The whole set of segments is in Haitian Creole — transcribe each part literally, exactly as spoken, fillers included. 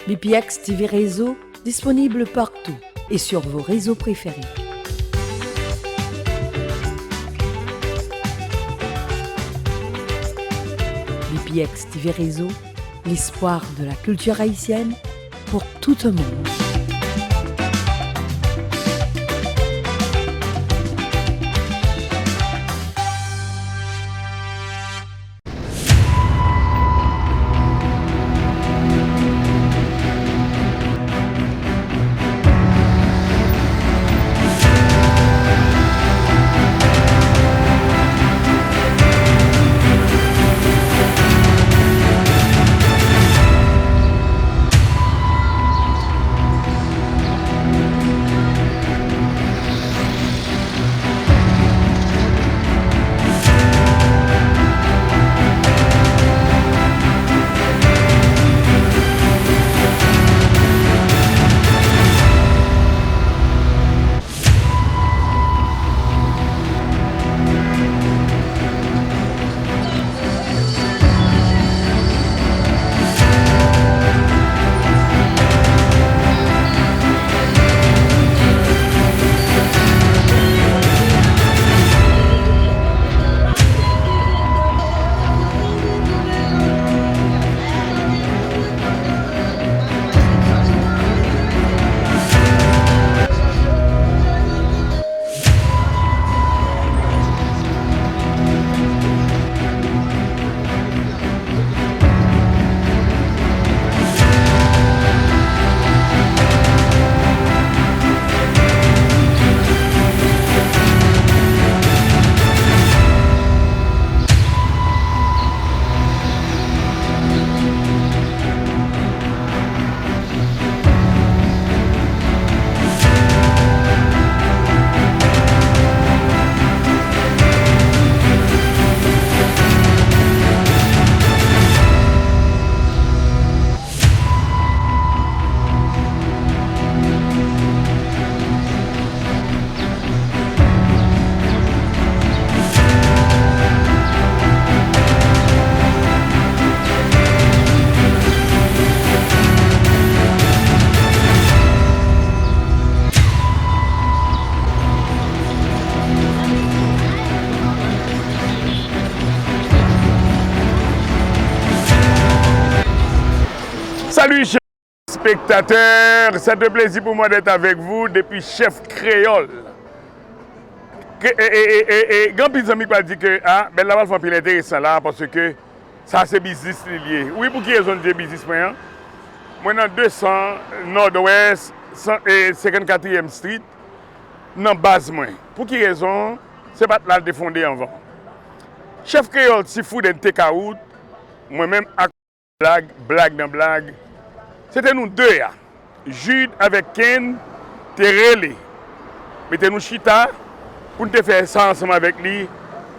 B P X T V Réseau, disponible partout et sur vos réseaux préférés. B P X T V Réseau, l'espoir de la culture haïtienne pour tout un monde. Salut, chers spectateurs, c'est un plaisir pour moi d'être avec vous depuis Chèf Kreyòl. Ke, e, e, e, e, e, gen anpil zanmi k pral di ke, a, bèl la pral fè anpil enteresan la, paske sa se biznis li l ye. Wi, pou ki rezon l di biznis mwen an? Mwen nan de san Nòdwès, san, e, senkannkatriyèm Street, nan baz mwen. Pou ki rezon? Se pa t la l te fonde anvan. Chèf Kreyòl Seafood and Takeout, mwen menm ak Blag, blag nan blag. Se te nou de a. Jude avèk Ken te rele. Mete nou chita pou n te fè sa ansanm avèk li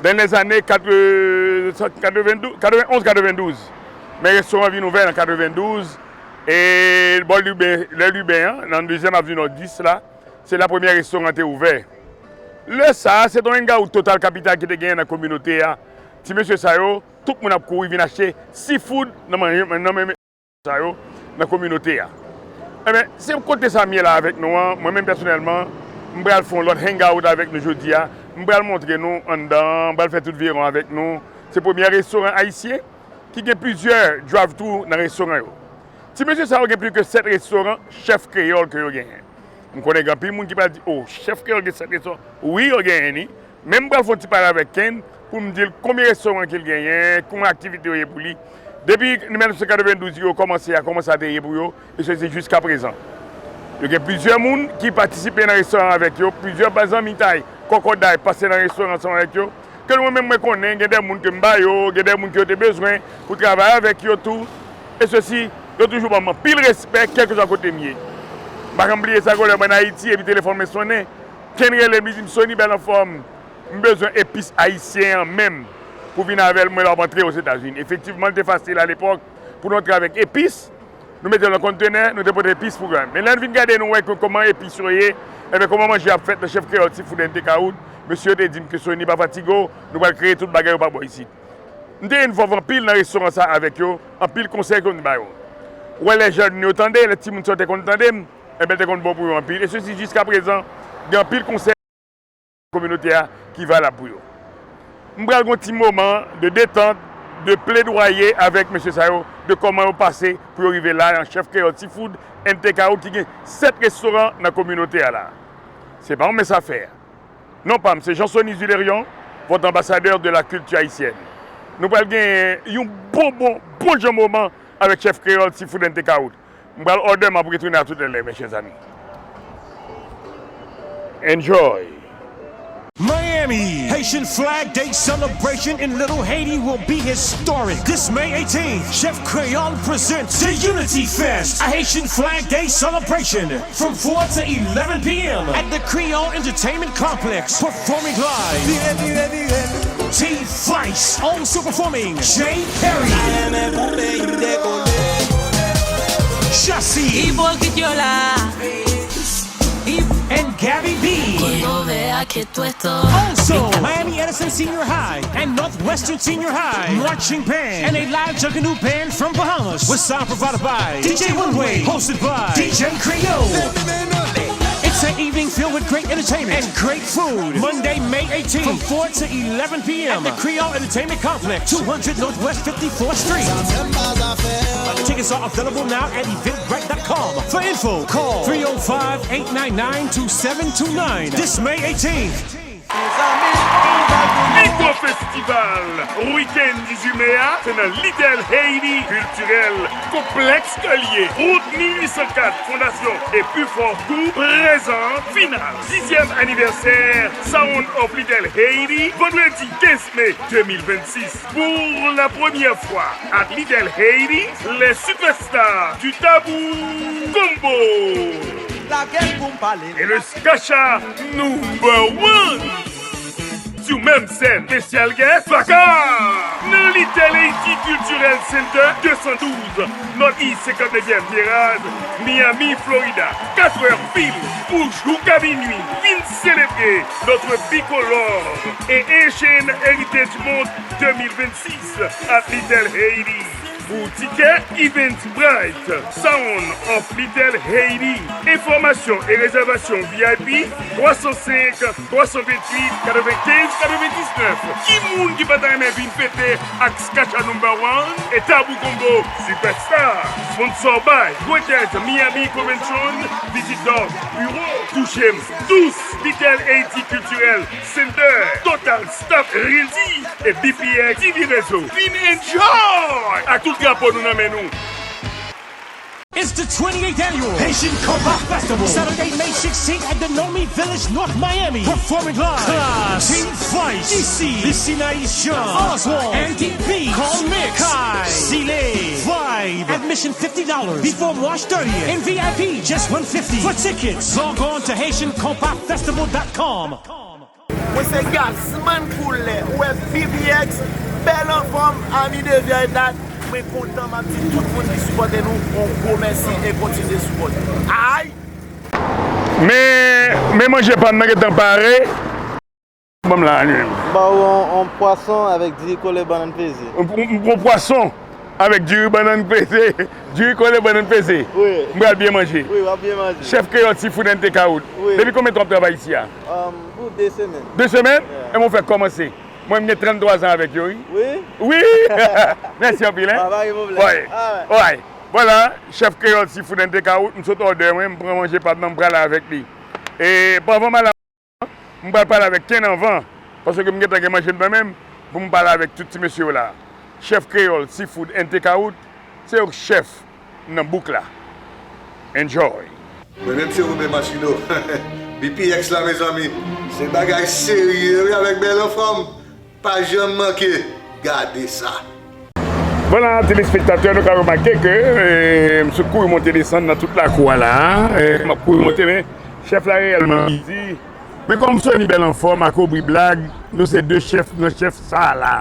dans les années quatre-vingts, quatre-vingt-douze, quatre-vingt-onze, quatre-vingt-douze. Men restoran vin ouvè nan quatre-vingt-douze. E bò Liben, lè Liben an, nan dezyèm avni Nò dis la, se la premyè restoran te ouvè. Lè sa a, se te yon hangout Total Capital ki te genyen nan kominote a. Ti mesye sa yo, tout moun ap kouri vin achte seafood nan men, nan men sa yo, nan kominote a. Enben, se kote sa m ye la avèk nou an, mwen menm pèsonèlman, m pral fè yon lòt hangout avèk nou jodi a. M pral montre nou anndan an, m pral fè tout viwon avèk nou. Se premyè restoran ayisyen ki gen plizyè drive-thru nan restoran yo. Ti mesye sa yo gen plis ke sèt restoran Chèf Kreyòl ke yo genyen. M konnen gen anpil moun ki pral di, "O, Chèf Kreyòl gen sèt restoran." Wi, yo genyen ni. Men m pral fè yon ti pale avèk Ken pou m di l konbyen restoran ke l genyen, kòman aktivite yo ye pou li. Depi mil nèf san katrevendouz yo kòmanse a, kòman sa te ye pou yo, e se, se jiskaprezan. Yo gen plizyè moun ki patisipe nan restoran avèk yo, plizyè zanmitay, kòkòday pase nan restoran ansanm avèk yo. Ke mwen menm mwen konnen, gen de moun ke m ba yo, gen de moun ke yo te bezwen pou travay avèk yo tou. E sesi, yo toujou ban m anpil respè, kèlkeswa kote m ye. M pa janm bliye sa, gen lè mwen Ayiti, epi telefòn mwen sonnen. Ken rele m, li di m, "Sony, bèl anfòm, m bezwen epis ayisyen an menm pou vin avè l, mwen lè w ap antre Ozetazini." Efektivman, li te fasil alepòk pou n antre avèk epis. Nou mete l nan kontenè, nou te pote epis pou yo. Men lè n vin gade, nou wè ke kòman epis yo ye, enben, kòman manje ap fèt nan Chèf Kreyòl Seafood and Takeout, mesye yo te di m ke Sony, pa fatige w, nou pral kreye tout bagay yo pa bò isit. M te envòlv anpil nan restoran sa avèk yo, anpil konsèy ke m ba yo. Wè lè jèn yo tande, lè timoun sa yo te konn tande m, enben te konn bon pou yo anpil. E sesi jiskaprezan, gen anpil konsèy kominote a ki valab pou yo. M pral gen yon ti moman de detant, de pledwaye avèk mesye sa yo, de kòman yo pase pou yo rive la, nan Chèf Kreyòl Seafood and Takeout ki gen sèt restoran nan kominote a la. Se pa yon mens afè. Non pa m, se Jean Sony Zulerion, votre ambassadeur de la culture haïtienne. Nou pral gen yon bon, bon, bon jan moman avèk Chèf Kreyòl Seafood and Takeout. M pral òdè, m ap retounen a tout lè, mes chers amis. Enjoy! Miami, Haitian Flag Day celebration in Little Haiti will be historic. This May eighteenth, Chef Creole presents the Unity Fest, a Haitian Flag Day celebration from four to eleven p m at the Creole Entertainment Complex. Performing live, T Vice, also performing Jay Perry, Jesse, Ipokrit yo la. And Gabby B. Kote w veye a ke twètò. Also, Miami Edison Senior High and Northwestern Senior High Marching Band and a live Junkanoo Band from Bahamas with sound provided by D J One Way, hosted by D J Creole. It's an evening filled with great entertainment and great food. Monday, May eighteenth, from four to eleven p m at the Creole Entertainment Complex, two hundred Northwest fifty-fourth Street. Tickets are available now at eventbrite dot com. For info, call three oh five, eight nine nine, two seven two nine. This May eighteenth. Pi gwo festival wikenn dizuit me a, se nan Little Haiti Culturel Complex ke l ye. Wout mil uit san kat, Fondasyon e Pi Fò Tou prezan final dizyèm anivèsè Sound of Little Haiti, vandredi kenz me de mil vennsis. Pour la première fois at Little Haiti, les superstars du Tabou Combo et le Skacha Number One. Sou menm sèn, special guest, Baka! Nan Little Haiti Cultural Center, de san douz Northeast senkantnevyèm Terrace, Miami, Florida, katrè pil pou jouka minui. Vin selebre notre Bicolore et Haitian Heritage Month de mil vennsis at Little Haiti. Pou tikè, Eventbrite, Sound of Little Haiti. Enfòmasyon e rezèvasyon V I P, twa san senk, twa san venntuit, katrevenkenz, katrevendiznèf. Ki moun ki pa ta renmen vin fete ak Skacha Number One e Tabou Combo Superstar? Sponsor by Greatest Miami Convention, Visit Dog, Bureau, Touche M, Tous, Little Haiti Culturel Center, Total Staff Régie, e B P X T V Réseau. Vin enjoy! Ak tout drapo nou nan men nou. It's the twenty-eighth annual Haitian Compa Festival, Saturday, May sixteenth at the Nomi Village, North Miami. Performing live, Klass, Team Vice, D C, Lycée Naïs Jean, Oswald, Andy B, Carl Mix, Kai, Zile, Vibe. Admission fifty dollars before March thirtieth and V I P just one fifty. For tickets, log on to Haitian Compa Festival dot com. Mwen se Gazman Koulè, ou wè B B X, bèl anfòm, ami de vyèy dat. Mwen kontan, m ap di tout moun ki sipòte nou, yon gwo mèsi e kontinye sipòte. Ay! Men, men manje pa m nan gentan pare. Ban m la, li menm. M ba ou yon, yon pwason avèk diri kole bannann peze. Yon, yon, yon pwason avèk diri bannann peze. Diri kole bannann peze. Wi. M pral byen manje. Wi, w ap byen manje. Chèf Kreyòl Seafood and Takeout. Wi. Depi konbyen tan w ap travay isi a? Um, pou de semèn. De semèn? Yeah. E mwen fèk kòmanse. Mwen, m gen tranntwa zan avèk yo, wi. Wi? Wi! Mèsi anpil, en. Pa, pa gen pwoblèm. Wi. Alright. Wi. Vwala, Chèf Kreyòl Seafood and Takeout, m sot òdè mwen, m pran manje pa m nan, m prale avèk li. E, panvan m al M pral pale avèk Ken anvan, paske m gentan gen manje m nan men m, pou m pale avèk tout ti mesye yo la. Chèf Kreyòl Seafood and Takeout, se yo k chèf nan bouk la. Enjoy! Mwen menm se Romain Martino. B P X la, mezanmi. Se bagay serye, wi, avèk bèl anfòm. Pa janm manke. Gade sa. Vwala, telespektatè, nou ka remake ke, eh, m sot kouri monte desann nan tout lakou a la, eh, m ap kouri monte, men chèf la reyèlman bizi. Men kòm Sony bèl anfòm ak Obri Blag, nou se de chèf nan chèf sa a la.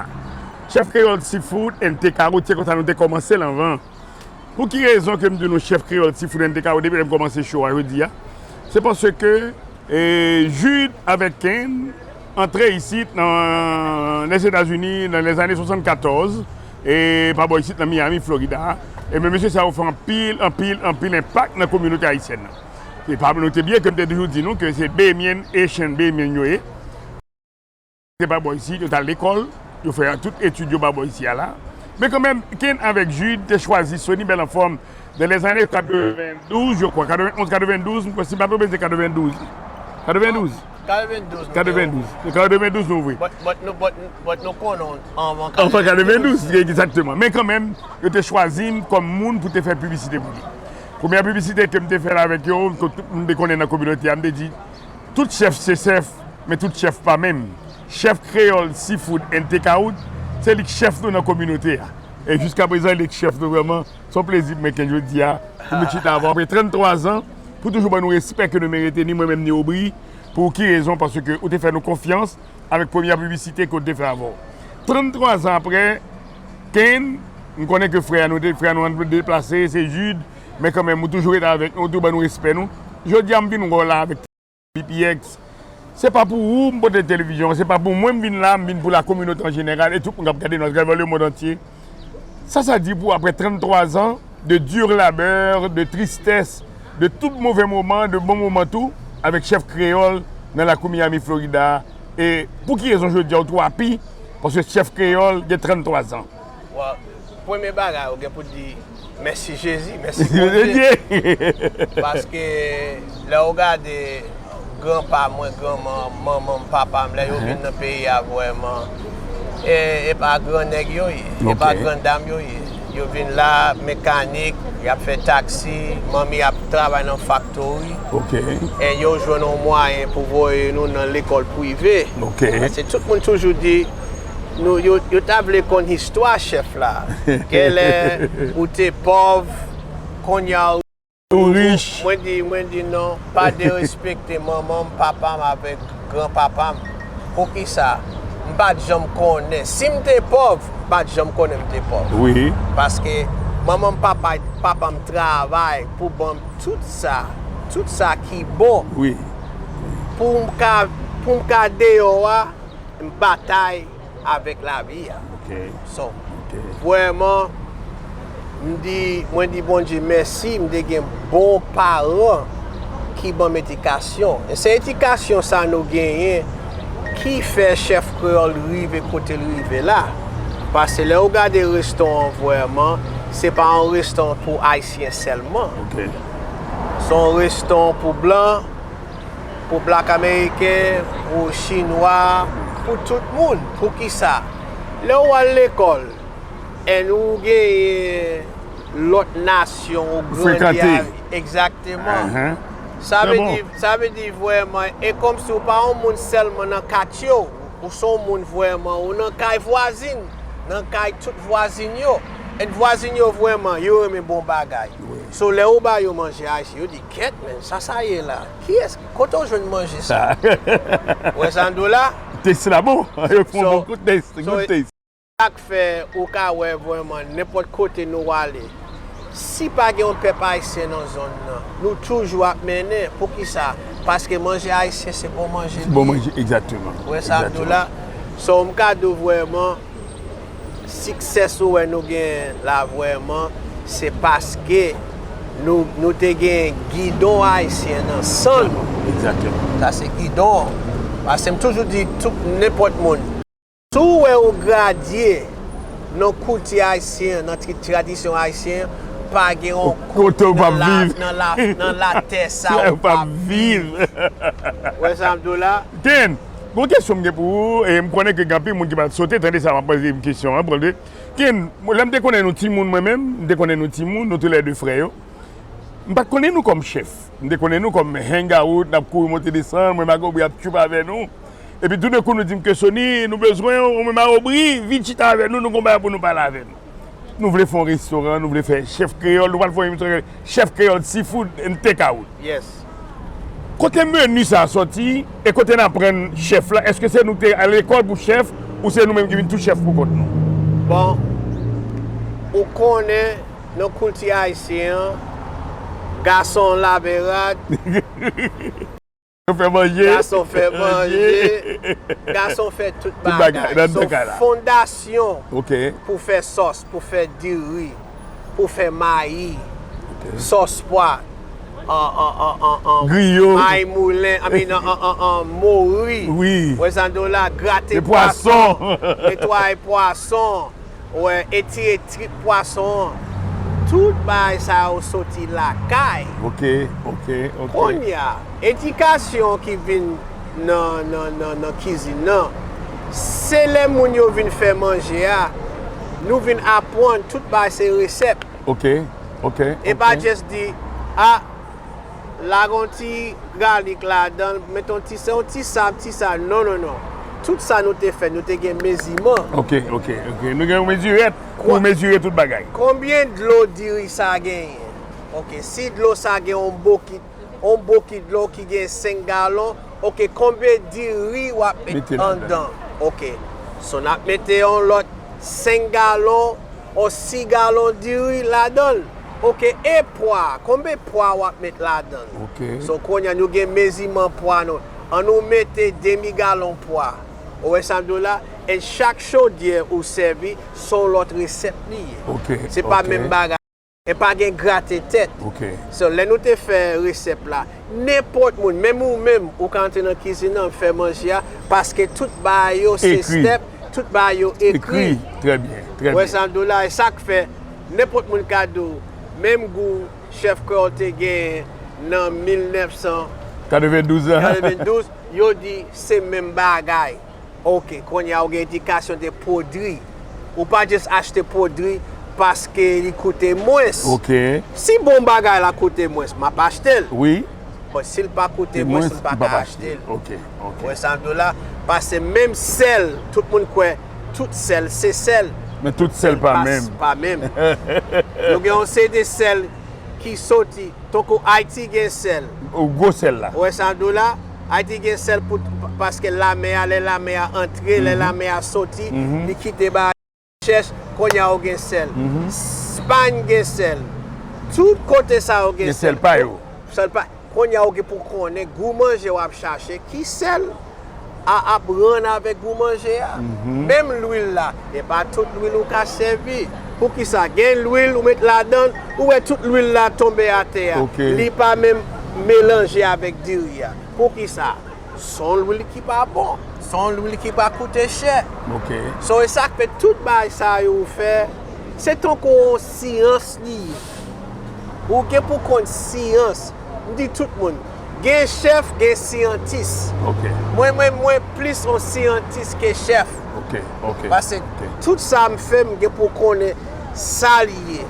Chèf Kreyòl Seafood and Takeout, se konsa nou te kòmanse l anvan. Pou ki rezon ke m di nou Chèf Kreyòl Seafood and Takeout depi lè m kòmanse show a jodi a? Se paske, eh, Jude avèk Ken antre isit nan Lèzetazini nan lèzane swasannkatòz, e pa bò isit nan Miami, Florida. E men mesye sa yo fè anpil, anpil, anpil enpak nan kominote ayisyèn nan. E pa nou te bliye ke m te toujou di nou ke se Bahamian, Haitian Bahamian yo ye. Te pa bò isi, yo t al lekòl, yo fè tout etid yo pa bò isi a la. Men kanmenm, Ken avèk Jude te chwazi Sony Belle en Forme dans les années quatre-vingt-douze, je crois, quatre-vingt-onze, quatre-vingt-douze, m kwè si m pa twonpe, se quatre-vingt-douze. quatre-vingt-douze. quatre-vingt-douze, nou te ouvri. quatre-vingt-douze. Quatre-vingt-douze, nou ouvri. But, but nou, but, but nou konnen anvan Anvan quatre-vingt-douze, egzakteman. Men kanmenm, yo te chwazi m kòm moun pou te fè piblisite pou li. Premyè piblisite ke m te fè la avèk yo, ke tout moun te konnen nan kominote a, m te di, tout chèf se chèf, men tout chèf pa menm. Chèf Kreyòl Seafood and Takeout, se li k chèf nou nan kominote a. E jiskaprezan, li k chèf nou vrèman. Se yon plezi pou mwen ke jodi a, pou nou chita avè w apre tranntwa zan, pou toujou ban nou respè ke nou merite, ni mwen menm, ni Aubry. Pou ki rezon? Paske ou te fè nou konfyans avèk premyè piblisite ke w te fè avè w. Tranntwa zan apre, Ken, m konnen ke frè a nou te, frè a nou an deplase, se Jude, men kanmenm, ou toujou rete avèk nou, ou toujou ban nou respè nou. Jodi a, m vin wè w la avèk B P X. Se pa pou ou m pote televizyon, se pa pou mwen m vin la, m vin pou la kominote an jeneral e tout moun k ap gade nou atravè lemonn antye. Sa, sa di pou apre tranntwa zan de dur labeur, de tristès, de tout move moman, de bon moman tou, avèk Chèf Kreyòl nan lakou Miami, Florida. E pou ki rezon jodi a ou twò api? Paske Chèf Kreyòl gen tranntwa zan. Wa, premye bagay, ou gen pou di, mèsi Jezi, mèsi Bondye. Paske lè ou gade granpa mwen, granman, manman m, papa m, lè yo vin nan peyi a vrèman, e, e pa gran nèg yo ye, e pa gran dam yo ye. Yo vin la, mekanik, y ap fè taksi, manmi ap travay nan faktori. E yo jwenn yon mwayen pou voye nou nan lekòl prive. Paske tout moun toujou di, nou, yo, yo ta vle konn istwa chèf la. Genlè ou te pòv, kounye a ou rich. Mwen di, mwen di non, pa derespekte manman m, papa m avèk granpapa m. Poukisa? M pa t janm konnen. Si m te pòv, m pa t janm konnen m te pòv. Paske manman m, papa, papa m travay pou ban m tout sa, tout sa ki bon. Pou m ka, pou m ka deyò a, m batay avèk lavi a. So, vrèman, m di, mwen di Bondye mèsi, m te gen bon paran ki ban m edikasyon. E se edikasyon sa nou genyen ki fè Chèf Kreyòl rive kote l rive la. Paske lè ou gade reston an vrèman, se pa yon reston pou Ayisyen sèlman. Se yon reston pou blan, pou blak ameriken, pou chinwa, pou tout moun. Poukisa? Lè w al lekòl, and ou genyen lòt nasyon ou grandi avèk. Egzakteman. Sa vle di, sa vle di vrèman, e kòmsi ou pa yon moun sèlman nan katye w, ou se yon moun vrèman, ou nan kay vwazin, nan kay tout vwazin yo. And vwazin yo vrèman, yo renmen bon bagay. So, lè ou ba yo manje ayisyen, yo di, kèt, men, sa sa ye la? Kiyès? Kote w jwenn manje sa? Ou wè sa m di w la? Tès la bon. Yo fè yon bon kout tès, good tès. Sa k fè ou ka wè vrèman nenpòt kote nou ale, si pa gen yon pèp ayisyen nan zòn nan, nou toujou ap mennen. Poukisa? Paske manje ayisyen se bon manje li ye. Bon manje, egzakteman. Ou wè sa m di w la? So, m ka di w vrèman, siksès ou wè nou gen la vrèman, se paske nou, nou te gen gidon ayisyen nan san nou. Egzakteman. Sa se gidon an. Paske m toujou di tout, nenpòt moun, si w wè ou gradye nan kilti ayisyen an, nan tri-, tradisyon ayisyen an, pa gen yon kote ou p ap viv nan la, nan latè sa ou p ap viv. Ou wè sa m di w la? Ken, gon kesyon m gen pou ou, e m konnen ke gen anpil moun ki pral sote tande sa m ap poze kesyon an, pran de. Ken, lè m te konnen nou timoun mwen menm, m te konnen nou timoun, nou toulède frè yo. M pa t konnen nou kòm chèf. M te konnen nou kòm hangout, n ap kouri monte desann, mwen m ak Aubry ap tchoup avè nou. Epi toudenkou nou di m ke Sony, nou bezwen w, ou menm ak Aubry, vin chita avè nou, nou gon bagay pou nou pale avè nou. Nou vle fè yon restoran, nou vle fè Chèf Kreyòl, nou pral fè yon emisyon Chèf Kreyòl Seafood and Takeout. Kote meni sa a sòti e kote n aprann chèf la? Èske se nou te al lekòl pou chèf ou se nou menm ki vin tou chèf pou kont nou? Bon, ou konnen nan kilti ayisyen an, gason lave rad, gason fè manje, gason fè tout bagay. So, fondasyon pou fè sòs, pou fè diri, pou fè mayi, sòs pwa, an, an, an, an, an, griyo, mayi moulen, I mean, an, an, an, an, mori. Wi. Wè sa m di w la, grate pwason, netwaye pwason, wè, etire trip pwason an. Tout bagay sa yo soti lakay. Ok, ok, ok. Kounye a, edikasyon ki vin nan, nan, nan, nan kizin nan, se lè moun yo vin fè manje a, nou vin aprann tout bagay se resèt. Ok, ok. E pa just di, a, lage yon ti galik ladan l, mete yon ti sèl, yon ti sa, ti sa. Non, non, non. Tout sa nou te fè, nou te gen meziman. Ok, ok, ok. Nou gen yon mezirèt pou mezire tout bagay. Konbyen dlo diri sa genyen? Ok, si dlo sa gen yon bokit, yon bokit dlo ki gen senk galon, ok, konbyen diri w ap met anndan? Ok. So, n ap mete yon lòt senk galon, yon sis galon diri ladan l. Ok, e pwa, konbyen pwa w ap met ladan l? Ok. So, kounye a, nou gen meziman pwa nou. Ann nou mete demi galon pwa. Ou wè sa m di w la? And chak chodyè ou sèvi, se yon lòt resèt li ye. Ok, se pa menm bagay. E pa gen grate tèt. Ok. So, lè nou te fè resèp la, nenpòt moun, menm ou menm, ou ka antre nan kizin nan, fè manje a, paske tout bagay yo se step, tout bagay yo ekri. Ekri. Trè byen, trè byen. Wè sa m di w la, e sa k fè, nenpòt moun ka di w, menm gou chèf kreyòl te genyen nan mil nèf san katrevendouz an. Katrevendouz, yo di se menm bagay. Ok, kounye a ou gen edikasyon de pwodui. Ou pa just achte pwodui paske li koute mwens. Ok. Si bon bagay la koute mwens, m ap achte l. Wi. But si l pa koute mwens, m pa ka achte l. Ok, ok. Ou wè sa m di w la? Paske menm sèl, tout moun kwè tout sèl se sèl. Men tout sèl pa menm. Pa menm. Nou gen yon seri de sèl ki soti Tankou Ayiti gen sèl. Gwo sèl la. Ou wè sa m di w la? Ayiti gen sèl pou, paske lamè a, lè lamè a antre, lè lamè a soti, li kite ba chèch, kounye a ou gen sèl. Spany gen sèl. Tout kote sa yo gen sèl. Gen sèl pa yo. Sèl pa, kounye a ou gen pou konnen gou manje w ap chache, ki sèl a ap rann avèk gou manje a. Menm lwil la, e pa tout lwil ou ka sèvi. Poukisa? Gen lwil ou met ladan l, ou wè tout lwil la tonbe atè a. Ok. Li pa menm melanje avèk diri a. Poukisa? Se yon lwil ki pa bon, se yon lwil ki pa koute chè. Ok. So, e sa k fè tout bagay sa yo ou fè, se tankou yon syans li ye. Ou gen pou konn syans. M di tout moun, gen chèf, gen syantis. Ok. Mwen, mwen, mwen plis yon syantis ke chèf. Ok, ok. Paske tout sa m fè, m gen pou konnen sa li ye.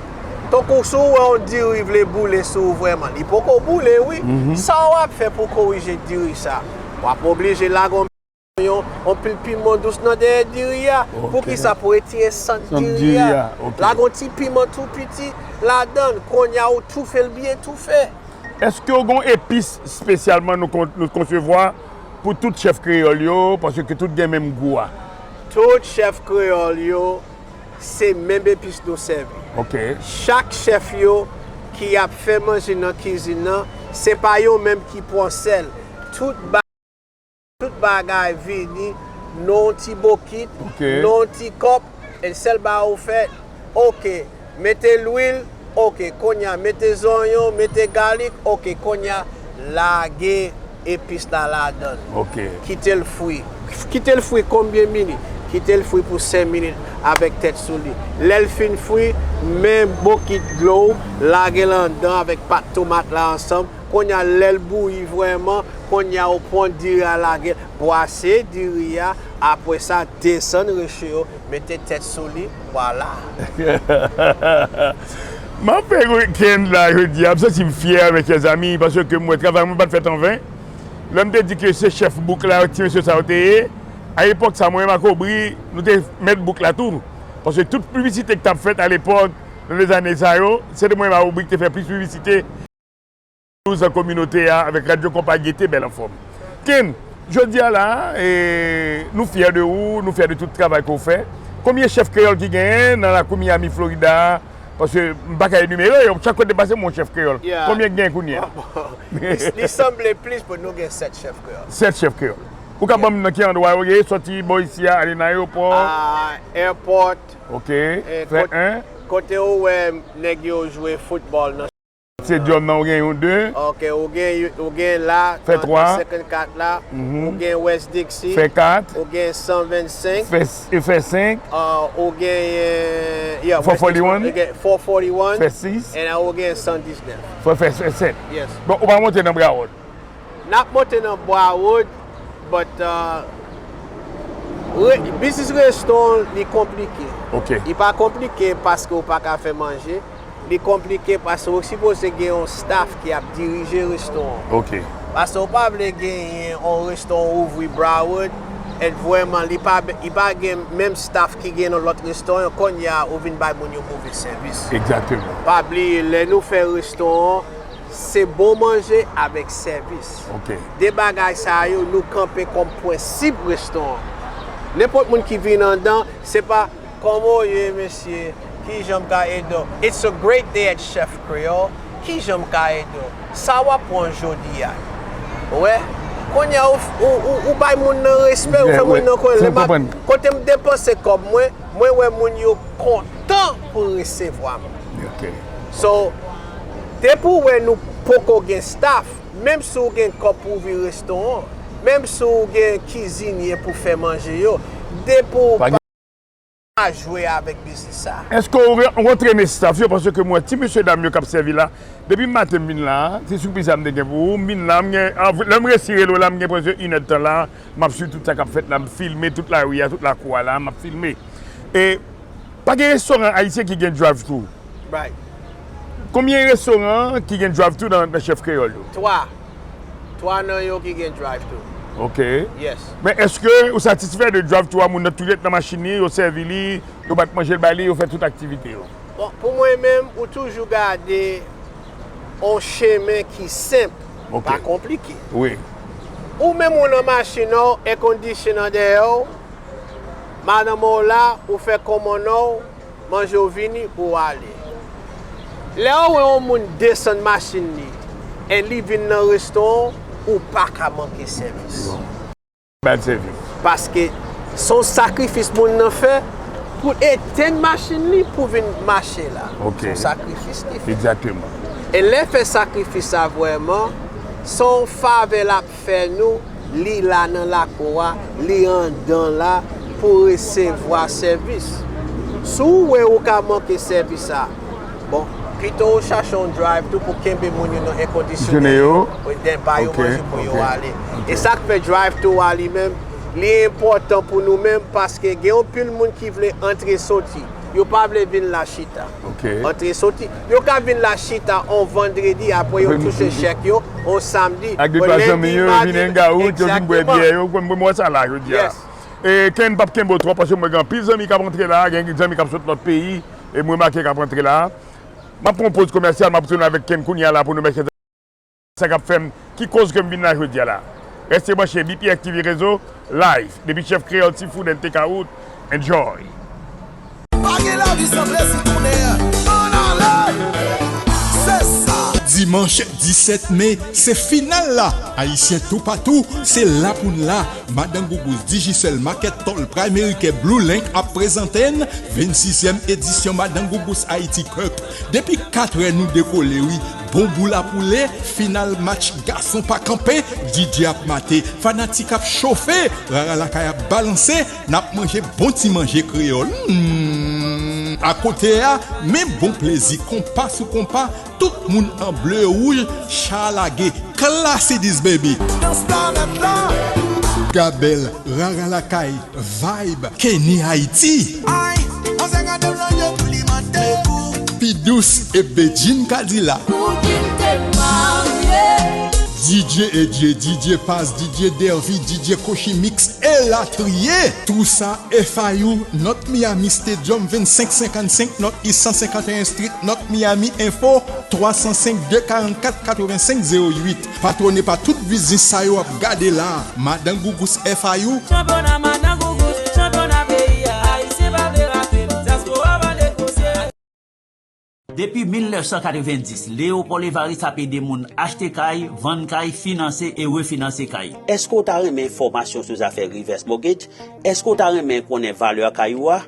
Tankou si w wè yon diri vle boule sou ou vrèman, li poko boule, wi. Sa w ap fè pou korije diri sa? W ap oblije lage yon yon, yon pil piman dous nan dèyè diri a. Ok. Poukisa? Pou retire sant diri a. Sant diri a, ok. Lage yon ti piman tou piti ladan l. Kounye a ou toufe l byen toufe. Èske w gen yon epis espesyalman nou kon-, nou konsevwa pou tout chèf kreyòl yo, paske tout gen menm gou a? Tout chèf kreyòl yo, se menm epis nou sèvi. Ok. Chak chèf yo ki ap fè manje nan kizin nan, se pa yo menm ki pran sèl. Tout ba- Tout bagay vini nan yon ti bokit, ok, nan yon ti kòp, e sèl bagay ou fè, ok, mete lwil, ok, kounye a, mete zonyon, mete galik, ok, kounye a, lage epis la ladan l. Ok. Kite l fri. Kite l fri konbyen minit? Kite l fri pou senk minit avèk tèt sou li. Lè l fin fri, men bokit dlo w, lage l anndan avèk pat tomat la ansanm. Kounye a, lè l bouyi vrèman, kounye a, ou pran diri a lage, bwase diri a, apre sa, desann recho yo, mete tèt sou li, vwala. M ap fè weekend la jodi a, m santi m fyè, mes chers amis, paske m wè travay mwen pa t fèt an ven. Lè m te di ke se chèf bouk la, ti mesye sa yo te ye, a epòk sa, mwen menm ak Obri, nou te mèt bouk la tou. Paske tout piblisite ki t ap fèt alepòk, nan lezane sa yo, se te mwen menm ak Obri ki te fè plis piblisite. Douz an kominote a avèk Radyo Konpa Gete Bèl Anfòm. Ken, jodi a la, e, nou fyè de ou, nou fyè de tout travay ke w fè. Konbyen chèf kreyòl ki genyen nan lakou Miami, Florida a? Paske m pa ka enimere yo, chak kote m pase m wè yon chèf kreyòl. Yeah. Konbyen ki genyen kounye a? Li, li sanble plis, but nou gen sèt chèf kreyòl. Sèt chèf kreyòl. Ou ka ban m nan ki andwa yo ye, sòti bò isi a, ale nan ayewopò? A, airport. Ok. E, fè kot, en. Kote ou wè nèg yo jwe foutbòl nan. Stadium nan ou gen yon de. Ok, ou gen, ou gen la, Fè twa. Senkannkat la, Mhm. ou gen West Dixie, Fè kat. Ou gen san vennsenk, Fè, e fè senk. uh, ou gen, yeah, Four West Dixie, forty-one. Ou gen four forty-one, Fè sis. And ou gen san diznèf. Fè, fè, fè sèt. Yes. Bon, ou pa monte nan Broward. N ap monte nan Broward, but uh, re, biznis restoran li konplike. Ok. Li pa konplike paske ou pa ka fè manje. Li konplike paske ou sipoze gen yon staff ki ap dirije restoran. Ok. Paske ou pa vle genyen yon restoran ouvri Broward, et vrèman li pa, li pa gen menm staff ki gen nan lòt restoran, kounye a ou vin bay moun yo move sèvis. Egzakteman. Pa bliye, lè nou fè restoran, se bon manje avèk sèvis. Ok. De bagay sa yo, nou kanpe kòm prensip restoran. Nenpòt moun ki vin anndan, se pa kòman w ye, mesye, kijan m ka ede w? It's a great day at Chef Creole. Kijan m ka ede w? Sa w ap pran jodi a? Ou wè? Kounye a, ou, ou, ou, ou bay moun nan respè, ou fè moun nan konnen. Lè m ap, kote m depanse kòb mwen, mwen wè moun yo kontan pou resevwa m. Ok. So, depi w wè nou poko gen staff, menm si w gen kòb pou ouvri restoran, menm si w gen kizinye pou fè manje yo, depi w pa jwe avèk biznis sa. Èske w re- w antrene staff yo? Paske mwen, ti mesye dam yo k ap sèvi la, depi maten m vin la, se sipriz sa m te gen pou ou. M vin la, m gen, lè m resi rele w la, m gen prèske inèdtan la, m ap swiv tout sa k ap fèt la, m filme tout lari a, tout lakou a la, m ap filme. E pa gen restoran ayisyen ki gen drive-thru. Right. Konbyen restoran ki gen drive-thru nan, nan Chef Kreyòl yo? Twa. Twa nan yo ki gen drive-thru. Ok. Yes. Men èske ou satisfè de drive-thru a? Moun nan tou ret nan machin li, yo sèvi li, yo bat manje l bay li, yo fè tout aktivite yo? Bon, pou mwen menm, ou toujou gade yon chemen ki senp, Ok. pa konplike. Wi. Ou menm ou nan machin ou, air condition an dèyè w, madanm ou la, ou fè kòmann ou, manje w vini, ou ale. Lè ou wè yon moun desann machin li, e li vin nan restoran, ou pa ka manke sèvis. Bad sèvis. Paske se yon sakrifis moun nan fè pou etenn machin li pou vin mache la. Ok. Se yon sakrifis li fè. Egzakteman. E lè fè sakrifis sa vrèman, se yon favè l ap fè nou, li la nan lakou a, li anndan la pou resevwa sèvis. Si w wè ou ka manke sèvis sa, bon, pito ou chache yon drive-thru pou kenbe moun yo nan enkondisyone yo, Yo. Wi, den ba yo Ok, manje pou yo ok, ale. ok. E sa k fè drive-thru a li menm, li enpòtan pou nou menm paske gen yon pil moun ki vle antre soti. Yo pa vle vin la chita. Ok. Antre soti. Yo ka vin la chita on vandredi, apre yo Apre touche nou- chèk yo on samdi. Ak de Bon, twa lendi, zanmi yo, madi, vin hang out, yo vin bwè egzakteman. Byè, yo konn mwen sa la, jodi a. Yes. E Ken p ap kenbe w twòp, paske mwen gen anpil zanmi k ap antre la, gen zanmi k ap sot lòt peyi, e mwen remake k ap antre la. M ap pran yon poz komèsyal, m ap tounen avèk Ken kounye a la pou nou mèt sa k ap fè m, ki koz ke m vin la jodi a la. Rete branche, B P X T V Rezo, live, depi Chef Kreyòl Seafood and Takeout. Enjoy! Pa gen lavi san plezi kounye a. Ann ale! Se sa! Dimanch disèt me, se final la. Ayisyen toupatou, se la pou n la. Madan Gougous, Digicel, Market Tall, Primerica, Blue Link ap prezante n vennsizyèm edisyon Madan Gougous Haiti Cup. Depi katrè nou dekole wi. Bon boul ap woule, final match gason pa kanpe, D J ap mate, fanatik ap chofe, rara lakay ap balanse, n ap manje bon ti manje kreyòl. Hmm. Akote a, men bon plezi, konpa sou konpa, tout moun an ble wouj, cha lage, Classy this baby. Dans planèt la. Gabèl, rara lakay, Vibe, Kenny Haiti. Ay, anse gade w nan je pou li mande pou. Pi dous e Bedjine Kadila. Pou ki l te marye. D J Edje, D J Paz, D J Dervy, D J Koshi Mix, elatriye. Tou sa F I U, North Miami Stadium, vennsenk senkannsenk North East san senkanteyen Street, North Miami. Enfo, twa san senk, de karannkat, katrevensenk zewo uit. Patwone pa tout biznis sa yo ap gade la. Madan Gougous F I U. Chanpyona Madan Gougous, chanpyona peyi a. Ayisyen pa vle rate, dyaspora pa negosye. Depi mil nèf san katrevenndis, Leopold Evariste ap ede moun achte kay, vann kay, finanse e refinanse kay. Èske w ta renmen enfòmasyon sou zafè reverse mortgage? Èske w ta renmen konnen valè kay ou a?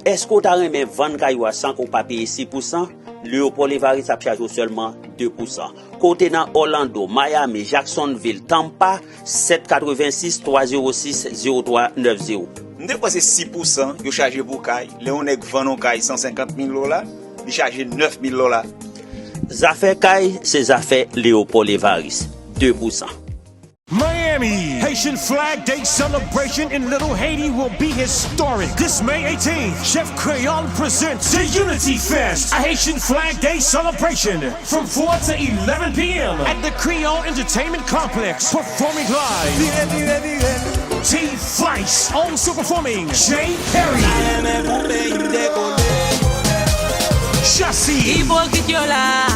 Èske w ta renmen vann kay ou a san ke w pa peye sis pousan? Leopold Evariste ap chaje w sèlman de pousan. Ke w te nan Orlando, Miami, Jacksonville, Tampa, sèt katrevensis twa zewo sis zewo twa nèf zewo. M te kwè se sis pousan yo chaje pou kay. Lè yon nèg vann yon kay san senkant mil dola, li chaje nèf mil dola. Zafè kay, se zafè Leopold Evariste. De pousan. Miami, Haitian Flag Day celebration in Little Haiti will be historic. This May eighteenth, Chef Creole presents the Unity Fest, a Haitian Flag Day celebration from four to eleven p m at the Creole Entertainment Complex. Performing live, T Vice, also performing Jay Perry, Jesse, Ipokrit yo la.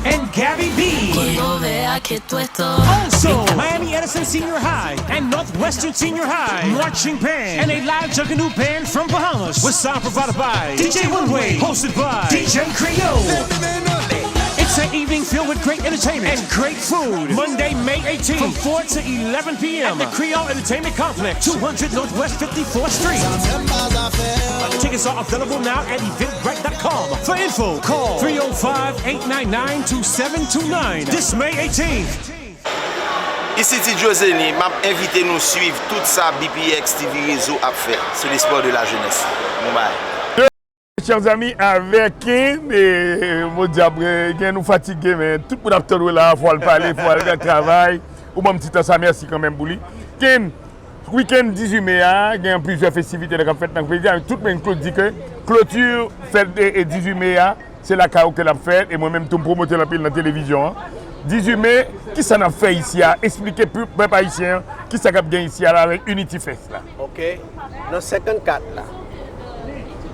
And Gabby B. Also, Miami Edison Senior High and Northwestern Senior High marching band and a live Junkanoo band from Bahamas with sound provided by D J One Way, hosted by D J Creole. It's an evening filled with great entertainment and great food. Monday, May eighteenth, from four to eleven p m at the Creole Entertainment Complex, two hundred Northwest fifty-fourth Street. Tickets are available now at eventbrite dot com. For info, call three oh five, eight nine nine, two seven two nine. This May eighteenth. Isi Ti Joe Zeni, m ap envite nou swiv tout sa B P X T V Rezo ap fè. C'est l'espoir de la jeunesse. Bon bagay. Chers amis, avèk Ken, e, bon, dyab, e, gen nou fatige, men tout moun ap tann w la, fò al pale, fò al travay. Ou ban m ti tan sa, mèsi kanmenm pou li. Ken, wikenn dizuit me a, gen plizyè festivite k ap fèt nan peyi a. Tout moun di ke kloti fèt e, e dizuit me a, se lakay ou ke l ap fèt, e mwen menm tou m pwomote l anpil nan televizyon an. Dizuit me, kisa n ap fè isi a? Eksplike pou pèp ayisyen an kisa k ap gen isi a la avèk Unity Fest la. Ok. Nan senkannkat la,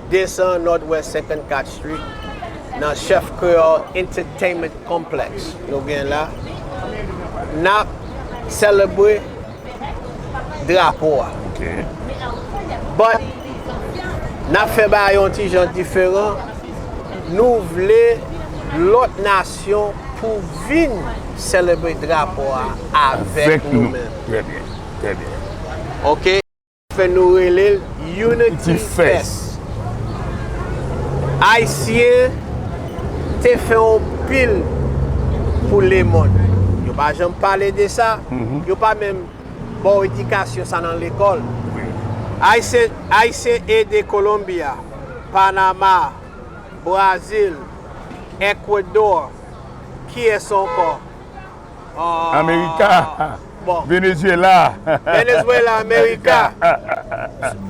de san Northwest senkannkat Street, nan Chef Creole Entertainment Complex, nou gen la, n ap selebre drapo a. Ok. But, n ap fè bagay yon ti jan diferan. Nou vle lòt nasyon pou vin selebre drapo a avèk nou menm. Trè byen, trè byen. Ok. Fè nou rele l Unity Fest. Ayisyen te fè yon pil pou lemonn. Yo pa janm pale de sa. Yo pa menm ba w edikasyon sa nan lekòl. Ayisyen, Ayisyen ede Kolonbi a, Panama, Brazil, Ecuador, kiyès ankò? Ah, Amerika. Bon. Venezuela. Venezuela, Amerika.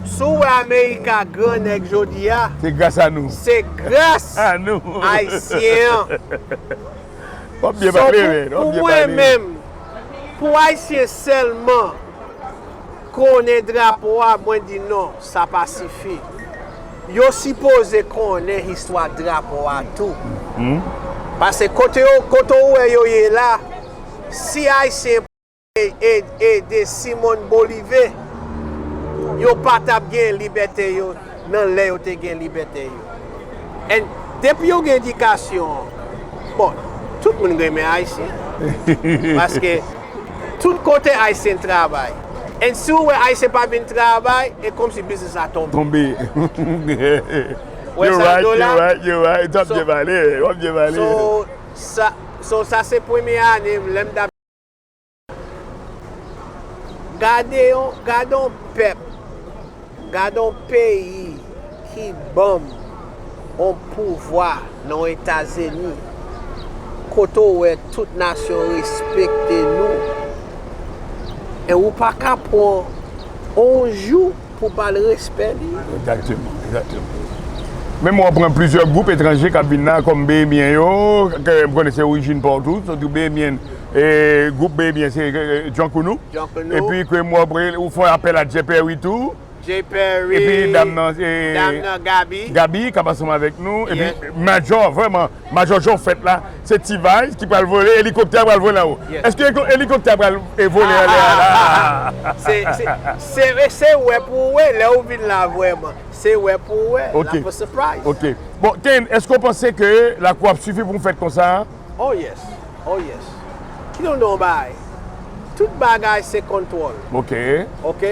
Si w wè Amerika gran nèg jodi a, se gras a nou. Se gras a nou. Ayisyen an. W ap byen pale, men. W ap byen pale. So, pou, pou mwen menm, pou Ayisyen sèlman konnen drapo a, mwen di non, sa pa sifi. Yo sipoze konnen istwa drapo a tou. Paske kote yo, kote w wè yo ye la, si Ayisyen e, e, ede Simone Bolivar, yo pa t ap gen libète yo nan lè yo te gen libète yo. And depi yo gen edikasyon, bon, tout moun renmen Ayisyen. Paske tout kote Ayisyen travay. And si w wè Ayisyen pa vin travay, e kòmsi biznis la tonbe. Tonbe. Wè sa m di w la? You're right, you're right, you're right. W ap byen pale, w ap byen pale. So, sa, so, sa se premye ane m, lè m t ap Gade yon, gade yon pèp, gade yon peyi ki ban m yon pouvwa nan Etazini, kote w wè tout nasyon respekte nou, e ou pa ka pran yon jou pou ba l respè li. Egzakteman, egzakteman. Menm w ap pran plizyè gwoup etranje k ap vin la, kòm Behemyen yo, ke m konnen se orijin pa w tou, sitou Behemyen, e, gwoup Behemyen se, e, Junkanoo. Junkanoo. Epi ke m ap, ou fè apèl a Jay Perry tou. Jay Perry, epi dam nan, e, dam nan Gaby. Gaby k ap ansanm avèk nou. Epi Majò, vrèman, Majò Jan fèt la, se T-Vice ki pral vole, elikoptè a pral vole anwo. Èske elikoptè a pral, e, vole anlè a la? Se, se, se, se wè pou w wè, lè ou vin la vrèman. Se wè pou w wè, l ap yon surprise. Ok. Bon, Ken, èske w panse ke lakou ap sifi pou yon fèt konsa? Oh yes, oh yes. Kite w di w yon bagay. Tout bagay se kontwòl. Ok. Ok.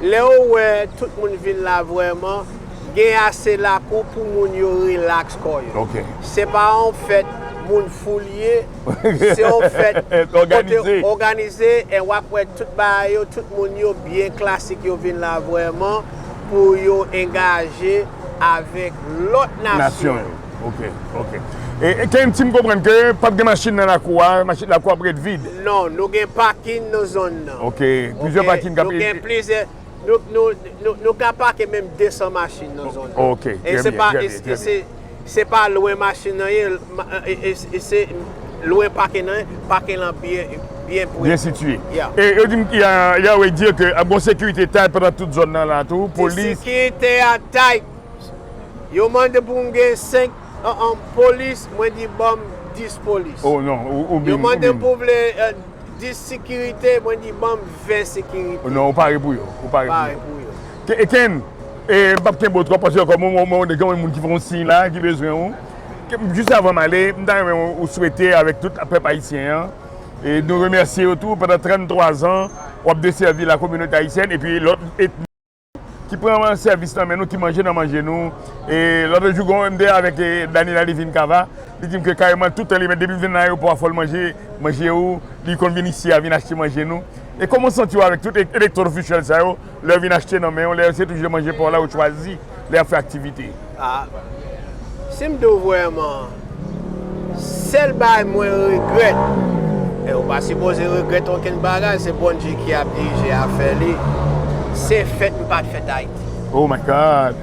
Lè ou wè tout moun vin la vrèman, gen ase lakou pou moun yo relax kò yo. Ok. Se pa yon fèt moun foul ye, se yon fèt kote òganize, e w ap wè tout bagay yo, tout moun yo byen klasik, yo vin la vrèman pou yo angaje avèk lòt nasyon. Nasyon yo. Ok, ok. E, e Ken, si m konprann ke p ap gen machin nan lakou a, machin, lakou a ap ret vid. Non, nou gen pakin nan zòn nan. Ok, plizyè pakin k ap... Nou gen plizyè, nou, nou, nou, nou ka pake menm de san machin nan zòn nan. Ok, trè byen, trè byen, trè byen. E se pa, e se, se pa lwen machin nan ye, e, e, e se lwen pakin nan ye, pakin lan byen, byen pre. Byen sitiye. Yeah. E yo di m, y a, y a, wi, di ke ap gon sekirite tight pandan tout zòn nan la tou, polis. Sekirite a tight. Yo mande pou m gen senk, an, an, polis, mwen di ban m dis polis. Oh non, ou, ou bin, ou bin. Yo mande m pou vle, e, dis sekirite, mwen di ban m ven sekirite. Oh non, ou pare pou yo, ou pare pou yo. Pare pou yo. Ke-, e Ken, e, m p ap kenbe w twòp, paske kòm ou, ou, ou, gen yon moun ki fè yon siy la, ki bezwen ou. Ke-, jis avan m ale, m ta renmen ou, ou swete avèk tout pèp ayisyen an. E nou remèsye yo tou, pandan tranntwa zan, w ap desèvi la kominote ayisyèn, epi lòt etni ki pran sèvis nan men nou, ki manje nan manje nou. E lòt jou, gon, m te avèk, e, Daniela Livine Cava, li di m ke kareman, tout tan li mèt, depi l vin nan ayewopò a, fò l manje manje ou, li konn vin isi a, vin achte manje nou. E kòman w santi w avèk tout e-, elected official sa yo, lè yo vin achte nan men w, lè se toujou manje pa w la yo chwazi, lè y ap fè aktivite? Ah, si m di w vrèman, sèl bagay mwen regrèt, e ou pa sipoze regrèt okenn bagay, se Bondye ki ap dirije afè li. Se fèt m pa t fèt Ayiti. Oh my God!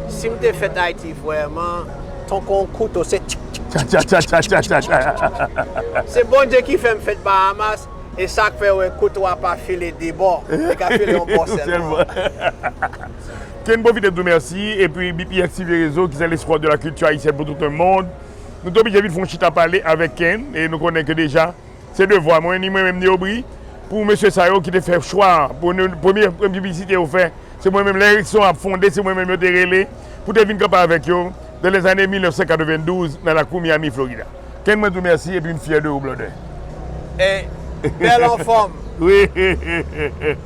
Si m te fèt Ayiti vrèman, tankou yon kouto, se tchik, tchik, tchik, tchik. Se Bondye ki fè m fèt Bahamas, e sa k fè w wè kouto a pa file de bò, li ka file yon bò sèlman. Ken, pwofite di w mèsi, epi B P X T V Réseau, qui est l'espoir de la culture haïtienne pour tout le monde. Nou te oblije vin fè yon chita pale avèk Ken, e nou konnen ke deja, se devwa mwen, ni mwen menm, ni Aubry, pou mesye sa yo ki te fè chwa, pou nou, premye, premye piblisite yo fè, se mwen menm, lè eleksyon ap fonde, se mwen menm yo te rele, pou te vin kanpe avèk yo, dans les années mil nèf san katrevendouz, nan lakou Miami, Florida. Ken, mwen di w mèsi epi m fyè de ou, brother. E, bèl anfòm. Wi.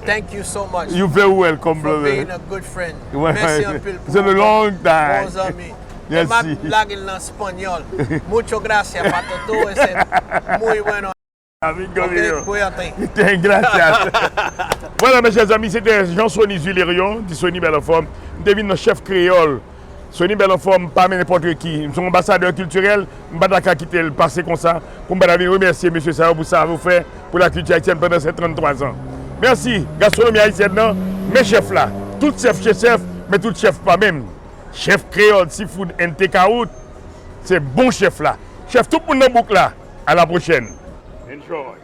Thank you so much. You very welcome, brother. For being a good friend. Mèsi anpil pou... It's been a long time. Bon zanmi. E m ap lage l nan espanyòl. Mucho gracias pa todo, ese muy bueno. Amigo mío. Ok, cuídate. Gracias. Voilà, mes chers amis, c'était Jean Sony Zulerion, di Sony Bèl Anfòm. M te vin nan Chèf Kreyòl. Sony Bèl Anfòm pa men nenpòt ki. M se yon anbasadè kiltirèl, m pa ta ka kite l pase konsa, pou m pa ta vin remèsye mesye sa yo pou sa yo fè pou lakilti ayisyèn pandan sèt tranntwa zan. Mèsi, gastronomi ayisyèn nan, men chèf la, tout chèf se chèf, men tout chèf pa menm. Chèf Kreyòl Seafood and Takeout, se bon chèf la. Chèf tout moun nan bouk la. À la prochaine. Enjoy.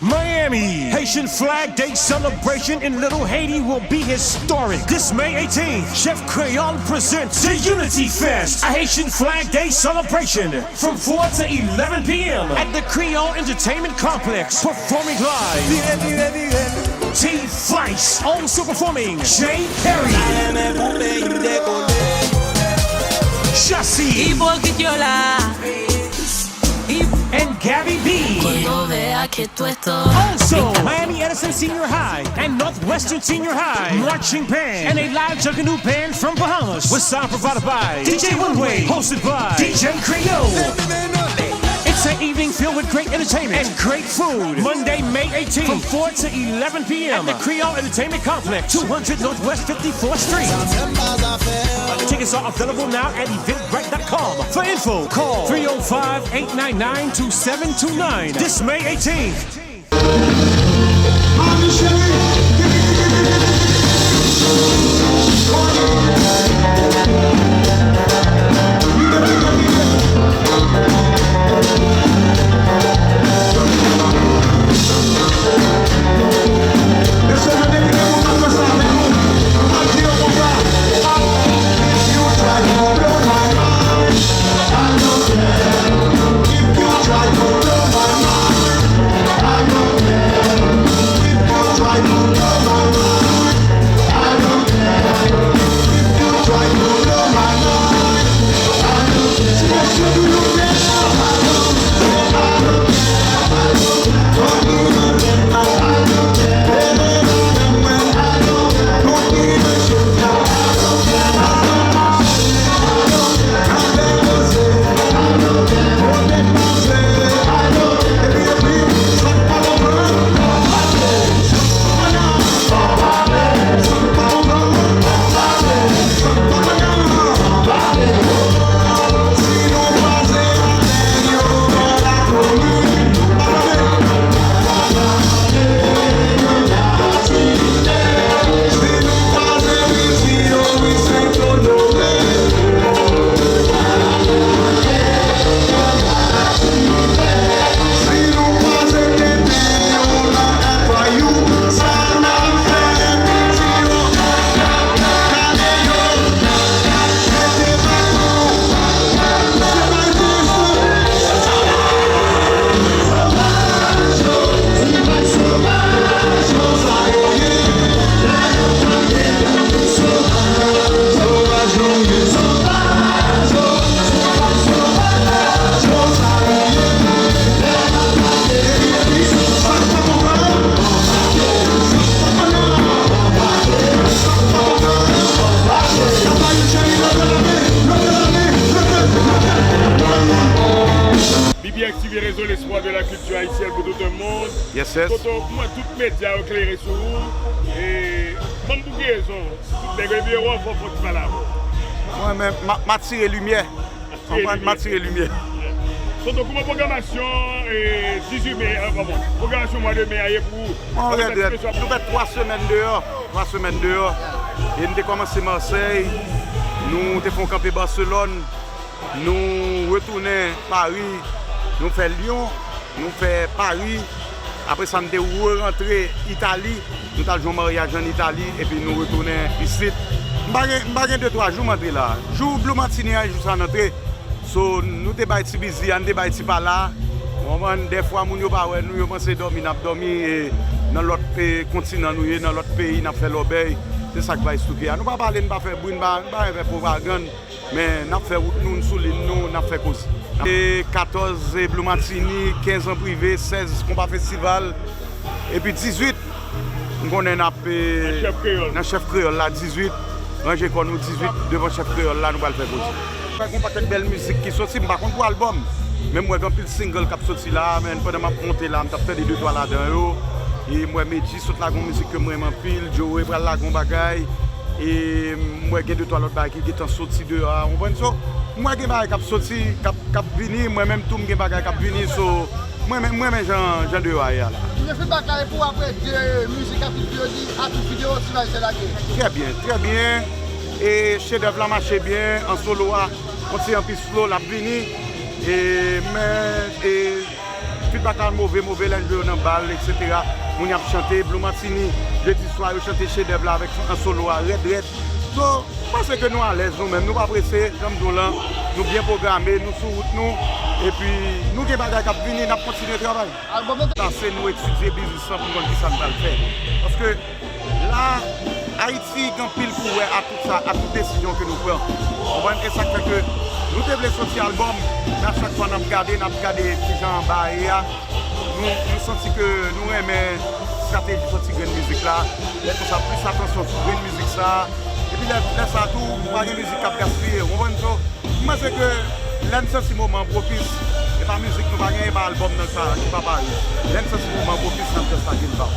Miami, Haitian Flag Day celebration in Little Haiti will be historic. This May eighteenth, Chef Creole presents the Unity Fest, a Haitian Flag Day celebration from four to eleven p m at the Creole Entertainment Complex. Performing live, T-Vice, also performing Jay Perry, Jasi, Ipokrit yo la. And Gabby B. Also, Miami Edison Senior High and Northwestern Senior High marching band and a live Junkanoo band from Bahamas with sound provided by D J One Way, hosted by D J Creole. It's an evening filled with great entertainment and great food. Monday, May eighteenth, from four to eleven p m at the Creole Entertainment Complex, two hundred Northwest fifty-fourth Street. Tickets are available now at eventbrite dot com. For info, call three oh five, eight nine nine, two seven two nine. This May eighteenth. Activé Réseau L'espoir de la culture haïtienne pour tout un monde. Yes, yes. Toto, pou mwen, tout medya yo klere sou ou. E, ban m pou ki rezon, tout nèg yo, epi yo wè w fò, fò ti pale avè w. Mwen menm, m a, m atire limyè. Konprann, m atire limyè. Toto, kòman pwogramasyon, e, dizuit me, e, kòman? Pwogramasyon mwa de me a ye pou ou? Mwen regrèt. Nou fè twa semèn deyò. Twa semèn deyò. E nou te kòmanse Marsèy. Nou te fè yon kanpe Baselòn. Nou retounen Pari, nou fè Lyon, nou fè Pari. Apre sa, nou te re-rantre Itali. Nou t al jwe yon maryaj ann Itali, epi nou retounen isit. M pa gen, m pa gen de twa jou m antre la. Jou Blue Martini a, jou sa n antre. So, nou te bay ti bizi a, nou te bay ti pala. Ou konprann, dèfwa moun yo pa wè nou, yo panse dòmi n ap dòmi, e, nan lòt, e, kontinan nou ye, nan lòt peyi, n ap fè lòbèy. Se sa k bay souke a. Nou pa pale, nou pa fè bri, nou pa, nou pa fè pwopagann. Men n ap fè wout nou, n sou liy nou, n ap fè koze. E katòz, e, Blue Martini, kenz an prive, sèz Konpa Festival, epi dizuit, m konnen n ap, e, nan Chèf Kreyòl. Nan Chèf Kreyòl la, dizuit, ranje kò nou, dizuit, devan Chèf Kreyòl la, nou pral fè koze. Fè gon pakèt bèl mizik ki soti, m pa konn pou albòm, men m wè gen anpil single k ap soti la, men pandan m ap monte la, m t ap tande de twa ladan yo, e m wè Medjy sot lage yon mizik ke m renmen anpil, Joe pral lage yon bagay, e m wè gen de twa lòt bagay ki gentan soti deyò a, ou konprann? So, m wè gen bagay k ap soti, k ap, k ap vini, mwen menm tou m gen bagay k ap vini, so, mwen menm, mwen menm jan, jan deyò a ye a la. Kounya feedback la e pou apre de mizik atis videyo di, atis videyo Ti Majisyen lage. Trè byen, trè byen. E chedèv la mache byen, an solo a, yon ti an pi slow, l ap vini. E, men, e, Feedback la move, move, lè n jwe yo nan bal, etsetera. Moun y ap chante, Blue Martini, jedi swa, yo chante chedèv la avèk an solo a, rèd, rèd. So, m panse ke nou alèz nou menm, nou pa prese, jan m di w lan, nou byen pwograme, nou sou wout nou, epi nou gen bagay k ap vini, n ap kontinye travay. Albòm nan. Sa se nou etidye biznis lan pou n konn kisa n pral fè. Paske La, Ayiti gen anpil pou wè a tout sa, a tout desizyon ke nou pran. Konprann? E sa k fè ke nou te vle soti albòm, men a chak fwa n ap gade, n ap gade kijan anba a ye a, nou, nou santi ke nou renmen estrateji soti grenn mizik la. Lè konsa, plis atansyon sou grenn mizik sa. Epi lè, lè sa tou, pa gen mizik k ap gaspiye. Ou konprann? So, M panse ke lè n santi moman an pwopis, e pa mizik nou pa gen, e pa albòm nan ki pa, ki pa pare. Lè n santi moman an pwopis, n ap just lage l ba w.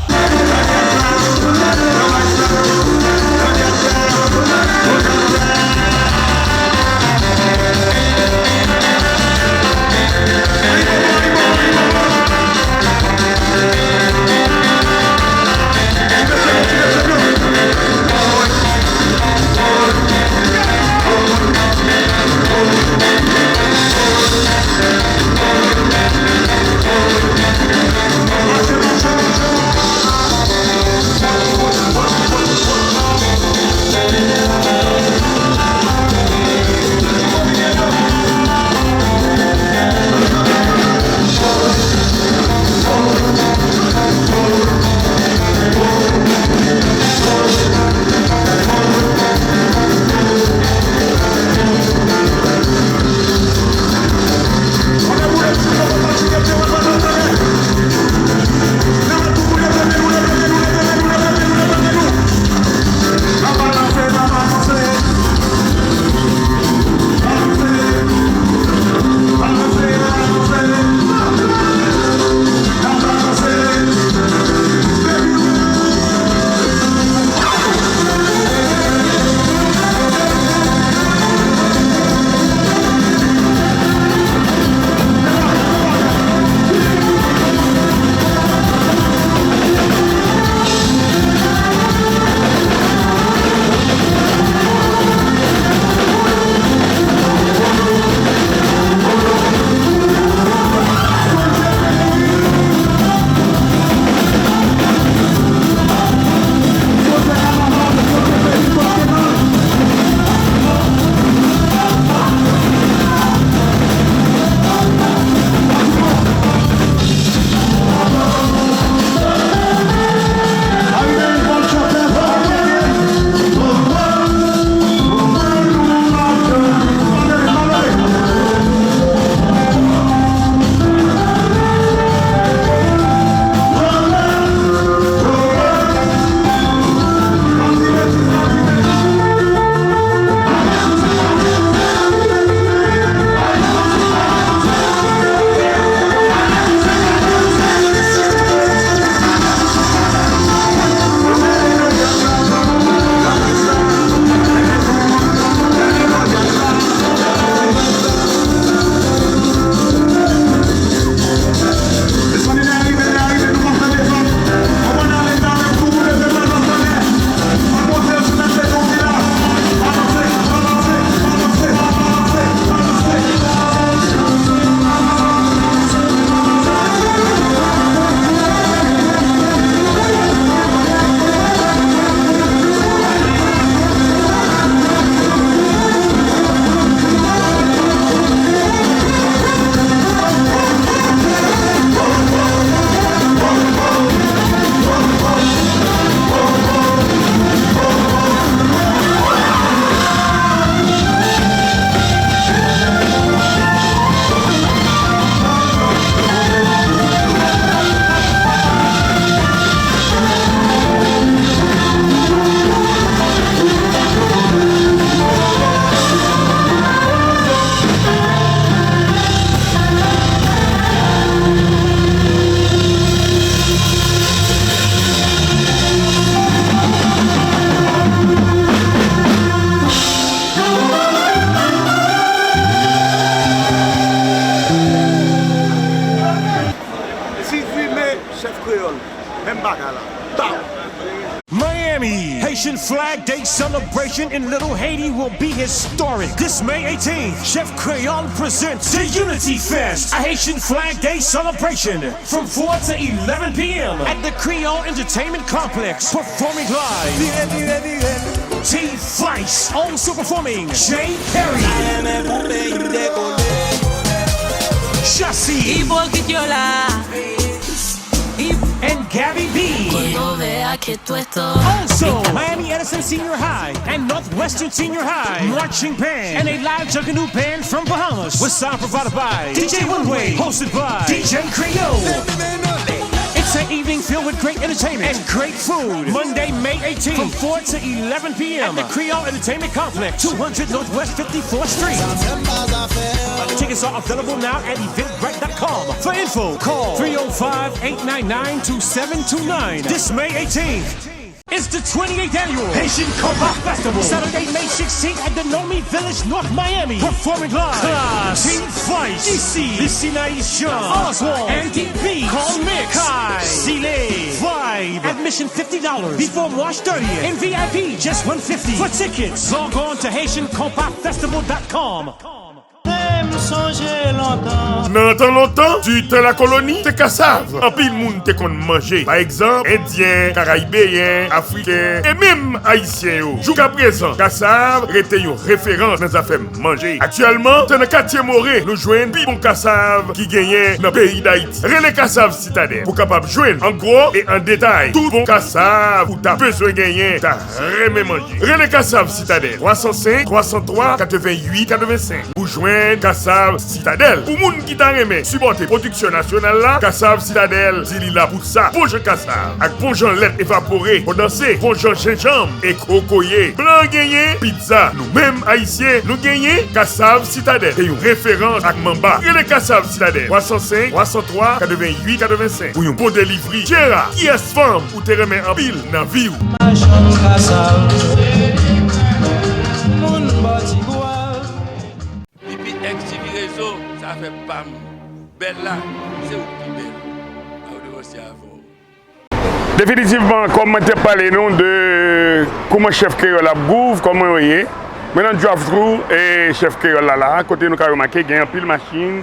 Kreyòl, menm bagay la. Pow! Miami, Haitian Flag Day celebration in Little Haiti will be historic. This May eighteenth, Chef Creole presents the Unity Fest, a Haitian Flag Day celebration from four to eleven p m at the Creole Entertainment Complex. Performing live, T Vice, also performing Jay Perry, Jasi, Ipokrit yo la. And Gabby B. Also, Miami Edison Senior High and Northwestern Senior High Marching Band and a live Junkanoo Band from Bahamas with sound provided by D J One Way, hosted by D J Creole. It's an evening filled with great entertainment and great food. Monday, May eighteenth, from four to eleven p m at the Creole Entertainment Complex, two hundred Northwest fifty-fourth Street. Tickets are available now at eventbrite dot com. For info, call three oh five, eight nine nine, two seven two nine. This May eighteenth. It's the twenty-eighth annual Haitian Compa Festival, Saturday, May sixteenth at the Nomi Village, North Miami. Performing live, Klass, T Vice, D C, Lissy Naïs Jean, Oswald, Andy B, Carl Mix, Kai, Zile, Vibe. Admission fifty dollars before March thirtieth and V I P just one fifty. For tickets, log on to haitian compa festival dot com. Menm sonje lontan. Nan tan lontan, du tan la koloni, te kasav. Anpil moun te konn manje. Pa egzanp, Endyen, Karayibeyen, Afriken e menm Ayisyen yo. Joukaprezan, kasav rete yon referans nan zafè manje. Aktyèlman, se nan katye More nou jwenn pi bon kasav ki genyen nan peyi Dayiti. Rele Kasav Sitadèl pou kapab jwenn an gwo e an detay tout bon kasav ou ta bezwen genyen, ta renmen manje. Rele Kasav Sitadèl, twa san senk, twa san twa, katrevenn uit, katrevenn senk pou jwenn Kasav Sitadèl. Pou moun ki ta renmen sipòte pwodiksyon nasyonal la, Kasav Sitadèl di li la pou sa. Bon jan kasav ak bon jan lèt evapore, kondanse, bon jan jenjanm e kokoye. Blan genyen, pizza, nou menm Ayisyen, nou genyen Kasav Sitadèl. Se yon referans ak manba. Rele Kasav Sitadèl, twa san senk, twa san twa, katrevenn uit, katrevenn senk pou yon bon delivri. Jera, kiyès fanm ou te renmen anpil nan vi w? Machann kasav, moun bò Tigwav. Depi X T V Rezo, sa fè pa m. Bèl la, se ou ki pi bèl. Mwen revanse avè w. Definitivman, kòm mwen te pale nou de kòman chèf kreyòl ap gouv, kòman yo ye. Mwen nan drive-thru e chèf kreyòl la la, kote nou ka remake gen anpil machin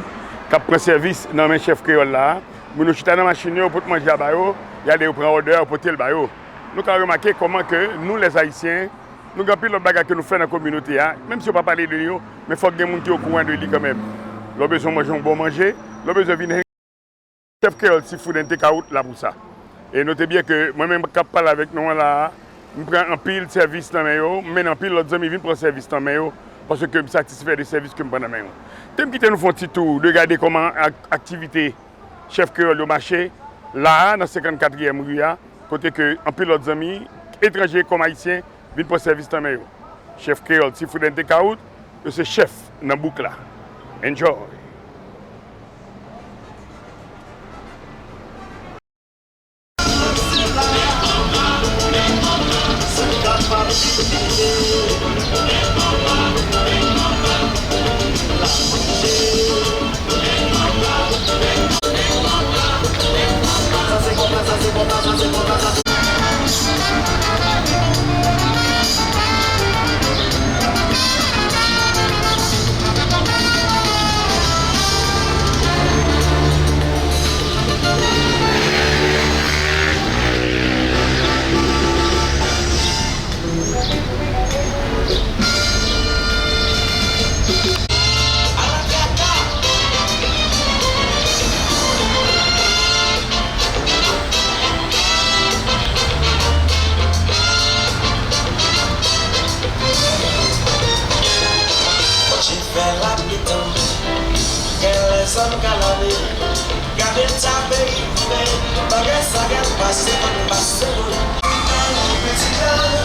k ap pran sèvis nan men chèf kreyòl la. Moun yo chita nan machin yo, yo pot manje a ba yo, y ale yo pran òdè, yo pote l ba yo. Nou ka remake kòman ke nou, lèz ayisyen, nou gen anpil lòt bagay ke nou fè nan kominote a, menm si yo pa pale de yo, men fòk gen moun ki okouran de li kanmenm. Lè w bezwen manje yon bon manje, lè w bezwen vin Chèf Kreyòl Seafood and Takeout la pou sa. E note byen ke mwen menm k ap pale avèk nou an la a, m pran anpil sèvis nan men yo, m mennen anpil lòt zanmi vin pran sèvis nan men yo, paske m satisfè de sèvis ke m pran nan men yo. Te m kite nou fè yon ti tou de gade kòman ak-, aktivite chèf kreyòl yo mache la a, nan senkannkatriyèm ri a, kote ke anpil lòt zanmi etranje kòm ayisyen vin pran sèvis nan men yo. Chèf Kreyòl Seafood and Takeout, yo se chèf nan bouk la. Enjoy! Fè laplitan, gen lè zòn kalanbè. Gade ta peyi goumen, bagay sa gèl pase, konn pase moun. Prezidan,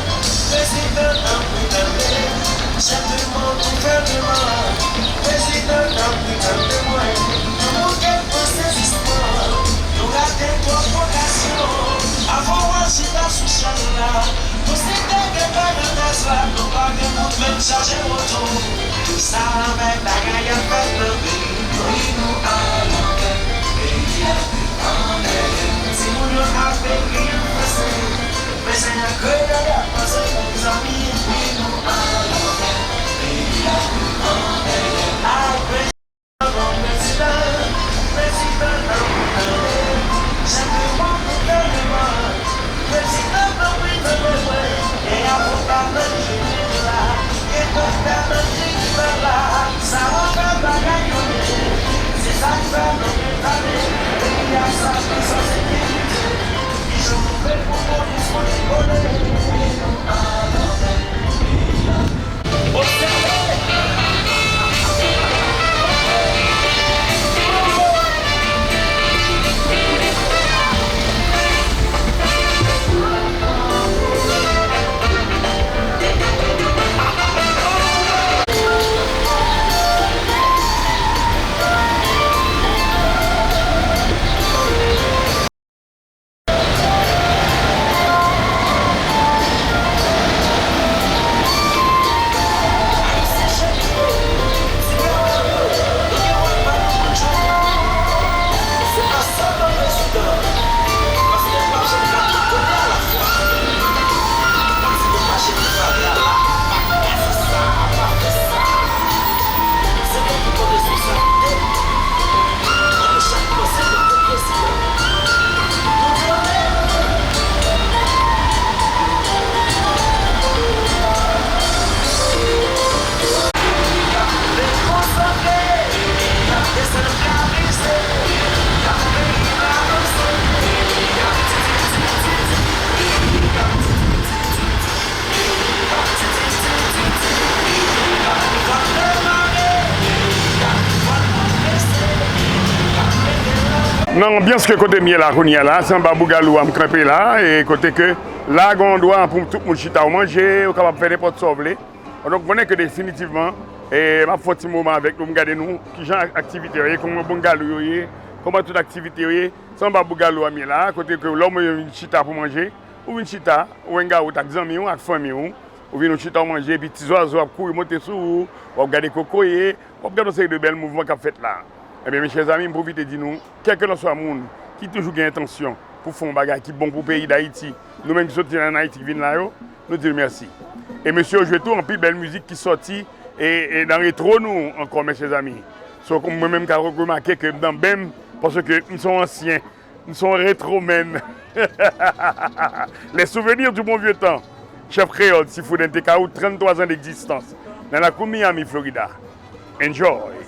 prezidan, tanpri tande. Chèf de mon gouvèneman, prezidan, tanpri tande mwen. Nou manke pran sezisman, nou rate twòp okazyon. Avan w al chita sou chèz la, nou se te gen parantèz la, nou pa gen moun menm chaje moto. Sa anmèd bagay ap fèt nan peyi nou, wi nou anmèd, peyi a pi anmèd. Timoun Nan anbyans ke kote m ye la kounye a la, se anba bougalou a m kanpe la, e kote ke la gen yon dwa pou tout moun chita ou manje, ou kapab fè nenpòt sa w vle. Donk, konnen ke definitivman, e, m ap fè yon ti moman avèk nou, m gade nou, kijan ak-, aktivite yo ye, kòman bougalou yo ye, kòman tout aktivite yo ye. Se anba bougalou a m ye la, kote ke lè w vin chita pou manje, ou vin chita, ou hangout ak zanmi w, ak fanmi w, ou vin ou chita, ou manje, epi ti zwazo ap kouri monte sou ou, w ap gade kokoye, w ap gade yon seri de bèl mouvman k ap fèt la. Ebyen, mes chers amis, m pwofite di nou, kèlkelanswa moun ki toujou gen entansyon pou fè yon bagay ki bon pou peyi Dayiti, nou menm ki soti ann Ayiti ki vin la yo, nou di l mèsi. E mesye yo jwe tou anpil bèl mizik ki sòti e, e nan retwo nou ankò, mes chers amis. So, mwen menm, m ka remake ke m nan menm, paske m se yon ansyen, m se yon retwo menm. Les souvenirs du bon vieux temps. Chèf Kreyòl Seafood and Takeout, trannntwa zan d'egzistans. Nan lakou Miami, Florida. Enjoy!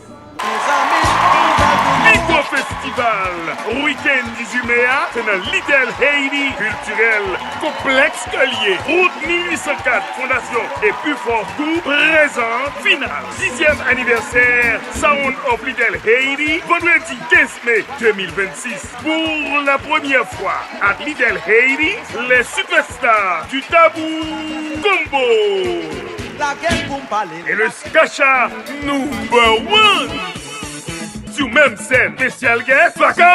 Pi gwo festival wikenn dizuit me a, se nan Little Haiti Culturel Complex ke l ye. Route mil uit san kat, Fondasyon Epifò Gou prezan final dizyèm anivèsè Sound of Little Haiti, vandredi kenz me de mil vennsis. Pour la première fois at Little Haiti, les superstars du Tabou Combo et le Skacha Number One. Sou menm sèn, special guest, Vaka!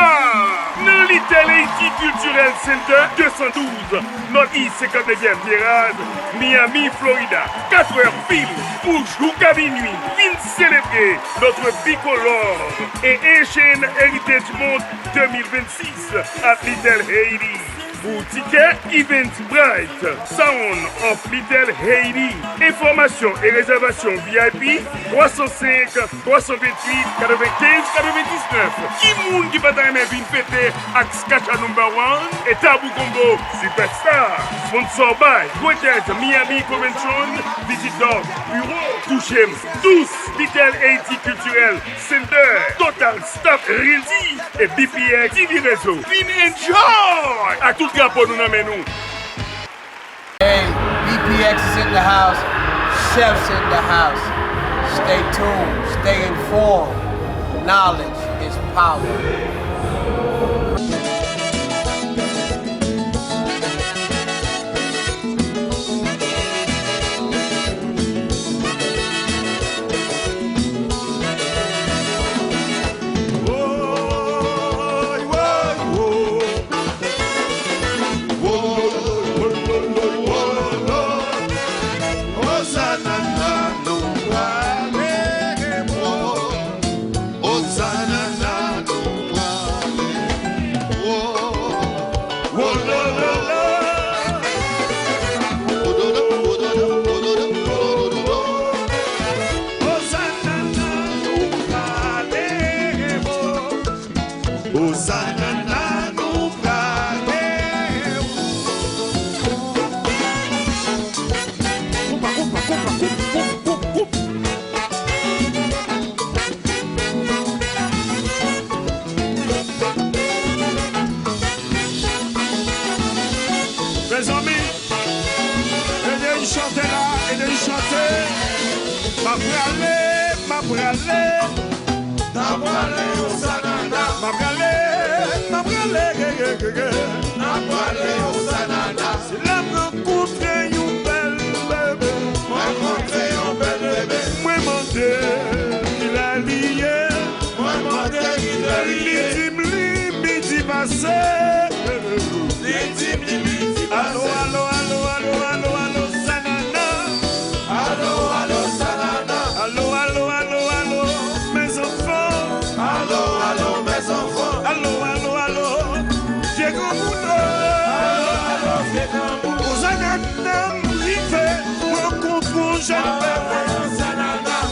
Nan Little Haiti Cultural Center, de san douz Northeast senkantnevyèm Terrace, Miami, Florida. Kat è pil pou jouka minui. Vin selebre notre bicolore et Haitian Heritage Month de mil vennsis at Little Haiti. Pou tikè, Eventbrite, Sound of Little Haiti. Enfòmasyon e rezèvasyon V I P, twa san senk, twa san venntuit, katrevenkenz, katrevendiznèf. Ki moun ki pa ta renmen vin fete ak Skacha Number One e Tabou Combo Superstar? Sponsor by Greater Miami Convention, Visit Dog, Bureau, Touche M, Tous, Little Haiti Culturel Center, Total Staff Realty, e B P X T V Rezo. Vin enjoy! Ak tout drapo nou nan men nou. Hey, B P X is in the house. Chef's in the house. Stay tuned. Stay informed. Knowledge is power. Prale, n a prale Osanana. M a prale, m a prale, ye, ye, ye, ye. N a prale Osanana. Se la m rankontre yon bèl bebe. Mwen rankontre yon bèl bebe. Mwen mande ki la li ye. Mwen mande ki la li ye. Li di m li midi pase. Li di m li midi pase. Alo, alo, alo, alo, alo, alo, Sanana. Alo, alo, Sanana. Alo, alo, alo, alo, mes enfants. Alo, alo, mes enfants. Alo, alo, alo, vye granmoun. Alo, alo, vye granmoun. Ozanana m rive, mwen konpran jan.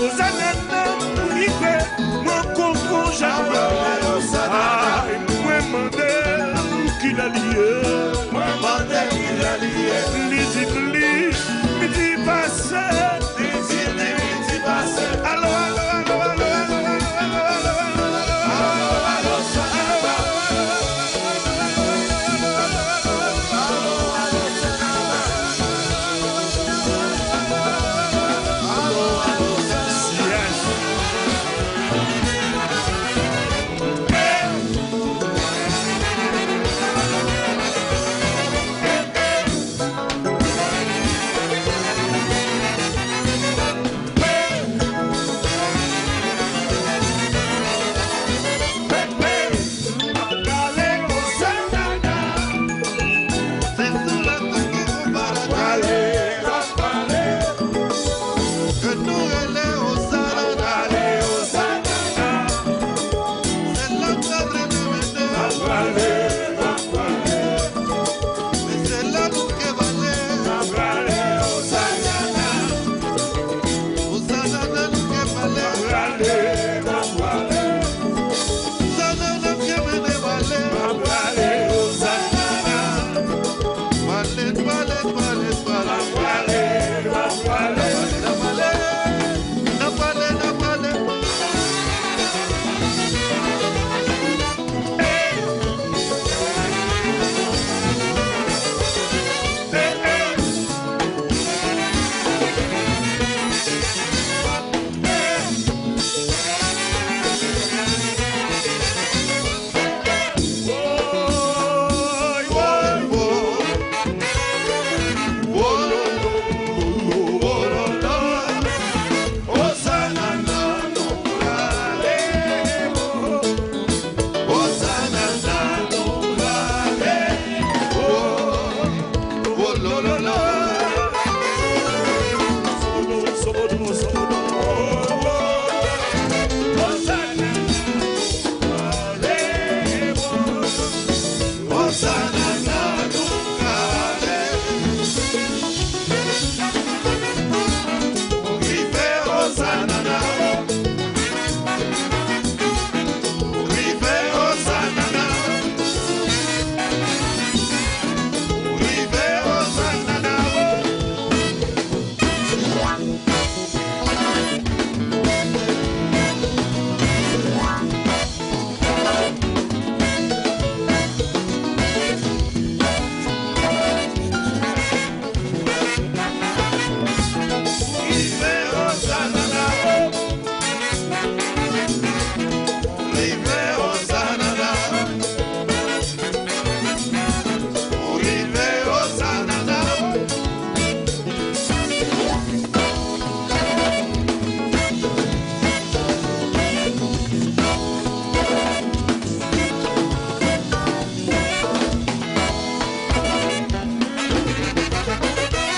Ozanana m rive, mwen konpran jan. Ay, mwen mande ki la li ye. Mwen mande ki la li ye. Li di m li midi pase. Li di m li midi pase. Alo, alo, alo.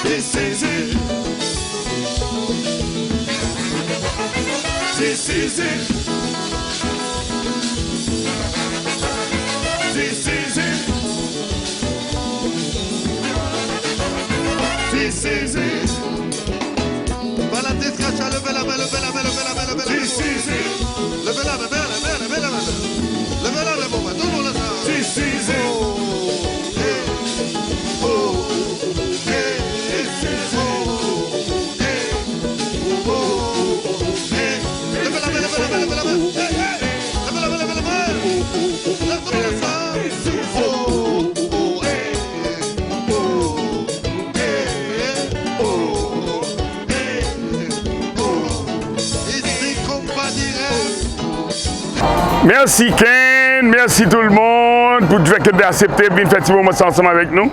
This is it. This is it. This is it. This is it. Balatis Kacha, leve la men, leve la men, leve la men, leve la men. This is it. Leve la men, leve la men, leve la men. Leve la men, bon, tout le monde ensemble. This is it. Oh, hey. Oh, hey. This is it. Oh, hey. Oh, hey. Leve la men, leve la men, leve la men. Hey, hey. Leve la men, leve la men. Leve la men, leve la men. This is it. Oh, hey. Oh, hey. Mèsi Ken, mèsi tout le monde pou fè ke te aksepte vin fè ti moman sa ansanm avèk nou.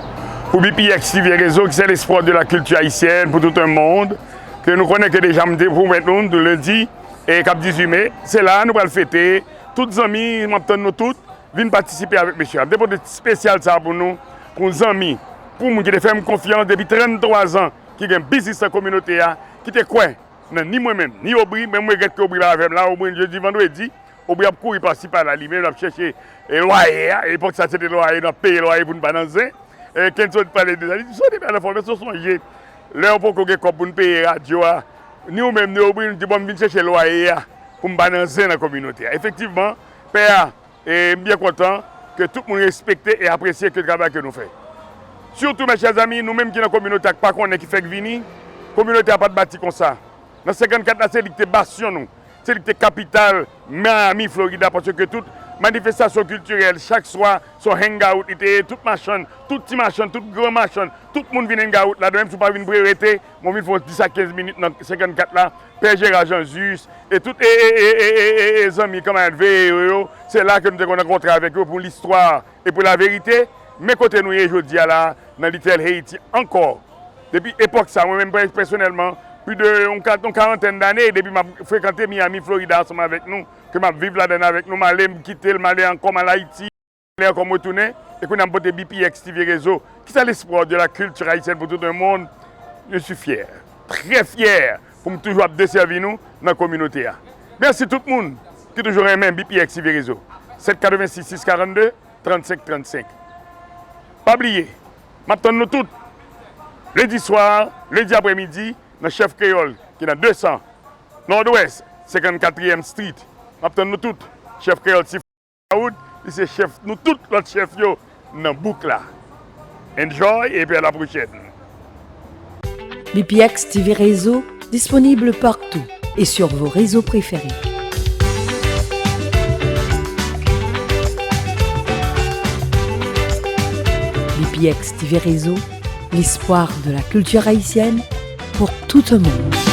Pou B P X T V Réseau, qui c'est l'espoir de la culture haïtienne pour tout un monde, ke nou konnen ke deja m te pwomèt nou, nou lendi, e k ap dizuit me, se la nou pral fete. Tout zanmi, m ap tann nou tout, vin patisipe avèk mesye a. M te pote ti espesyal sa pou nou, pou zanmi, pou moun ki te fè m konfyans depi trannntwa zan, ki gen biznis nan kominote a, ki te kwè nan ni mwen menm, ni Obri, men m regrèt ke Obri pa avè m la, Obri jodi, vandredi, Obri ap kouri pasi pala, li menm l ap chèche, e, lwaye a, epòk sa se te lwaye, n ap peye lwaye pou n pa nan zen. E, Kenzo te pale de sa, li di, "Sou te pale fò, men sou sonje, lè yo poko gen kòb pou n peye radyo a, ni ou menm, ni Obri, nou di, bon, m vin chèche lwaye a, pou m pa nan zen nan kominote a." Efektivman, pè a, e m byen kontan ke tout moun respekte e apresye ke travay ke nou fè. Sitou, mes chers amis, nou menm ki nan kominote a k pa konnen ki fèk vini, kominote a pa t bati konsa. Nan senkannkat la, se li ki te basyon nou. Se li ki te kapital Miami, Florida, paske tout manifestasyon kiltirèl, chak swa, se yon hangout li te ye, tout machann, tout ti machann, tout gran machann, tout moun vin hangout la, menm si w pa vin pre rete, mwen vin fè yon dis a kenz minit nan senkannkat la, Pè Jera Janzis, e tout e, e, e, e, e, e, e zanmi kanmarad V E O yo, se la ke nou te konn rankontre avèk yo pou listwa e pou laverite. Men kote nou ye jodi a la, nan Little Haiti ankò. Depi epòk sa, mwen menm pè-, pèsonèlman, plis de yon ka-, yon karantèn dane depi m ap frekante Miami, Florida ansanm avèk nou, ke m ap viv ladann avèk nou, m ale, m kite l, m ale ankò, m al Ayiti, m ale ankò, m retounen, e kounye a m pote B P X T V Réseau, qui c'est l'espoir de la culture haïtienne pour tout un monde. Je suis fier, très fier, pou m toujou ap desèvi nou nan kominote a. Mèsi tout moun ki toujou renmen B P X T V Réseau. Sèt katrevensis sis karannde trannsenk trannsenk. Pa bliye, m ap tann nou tout lendi swa, lendi aprèmidi, nan Chèf Kreyòl ki nan de san Nòdwès, senkannkatriyèm Street. M ap tann nou tout. Chèf Kreyòl si Wood, li se chèf nou tout lòt chèf yo nan bouk la. Enjoy epi à la prochaine. B P X T V Réseau, disponible partout et sur vos réseaux préférés. B P X T V Réseau, l'espoir de la culture haïtienne pour tout un monde.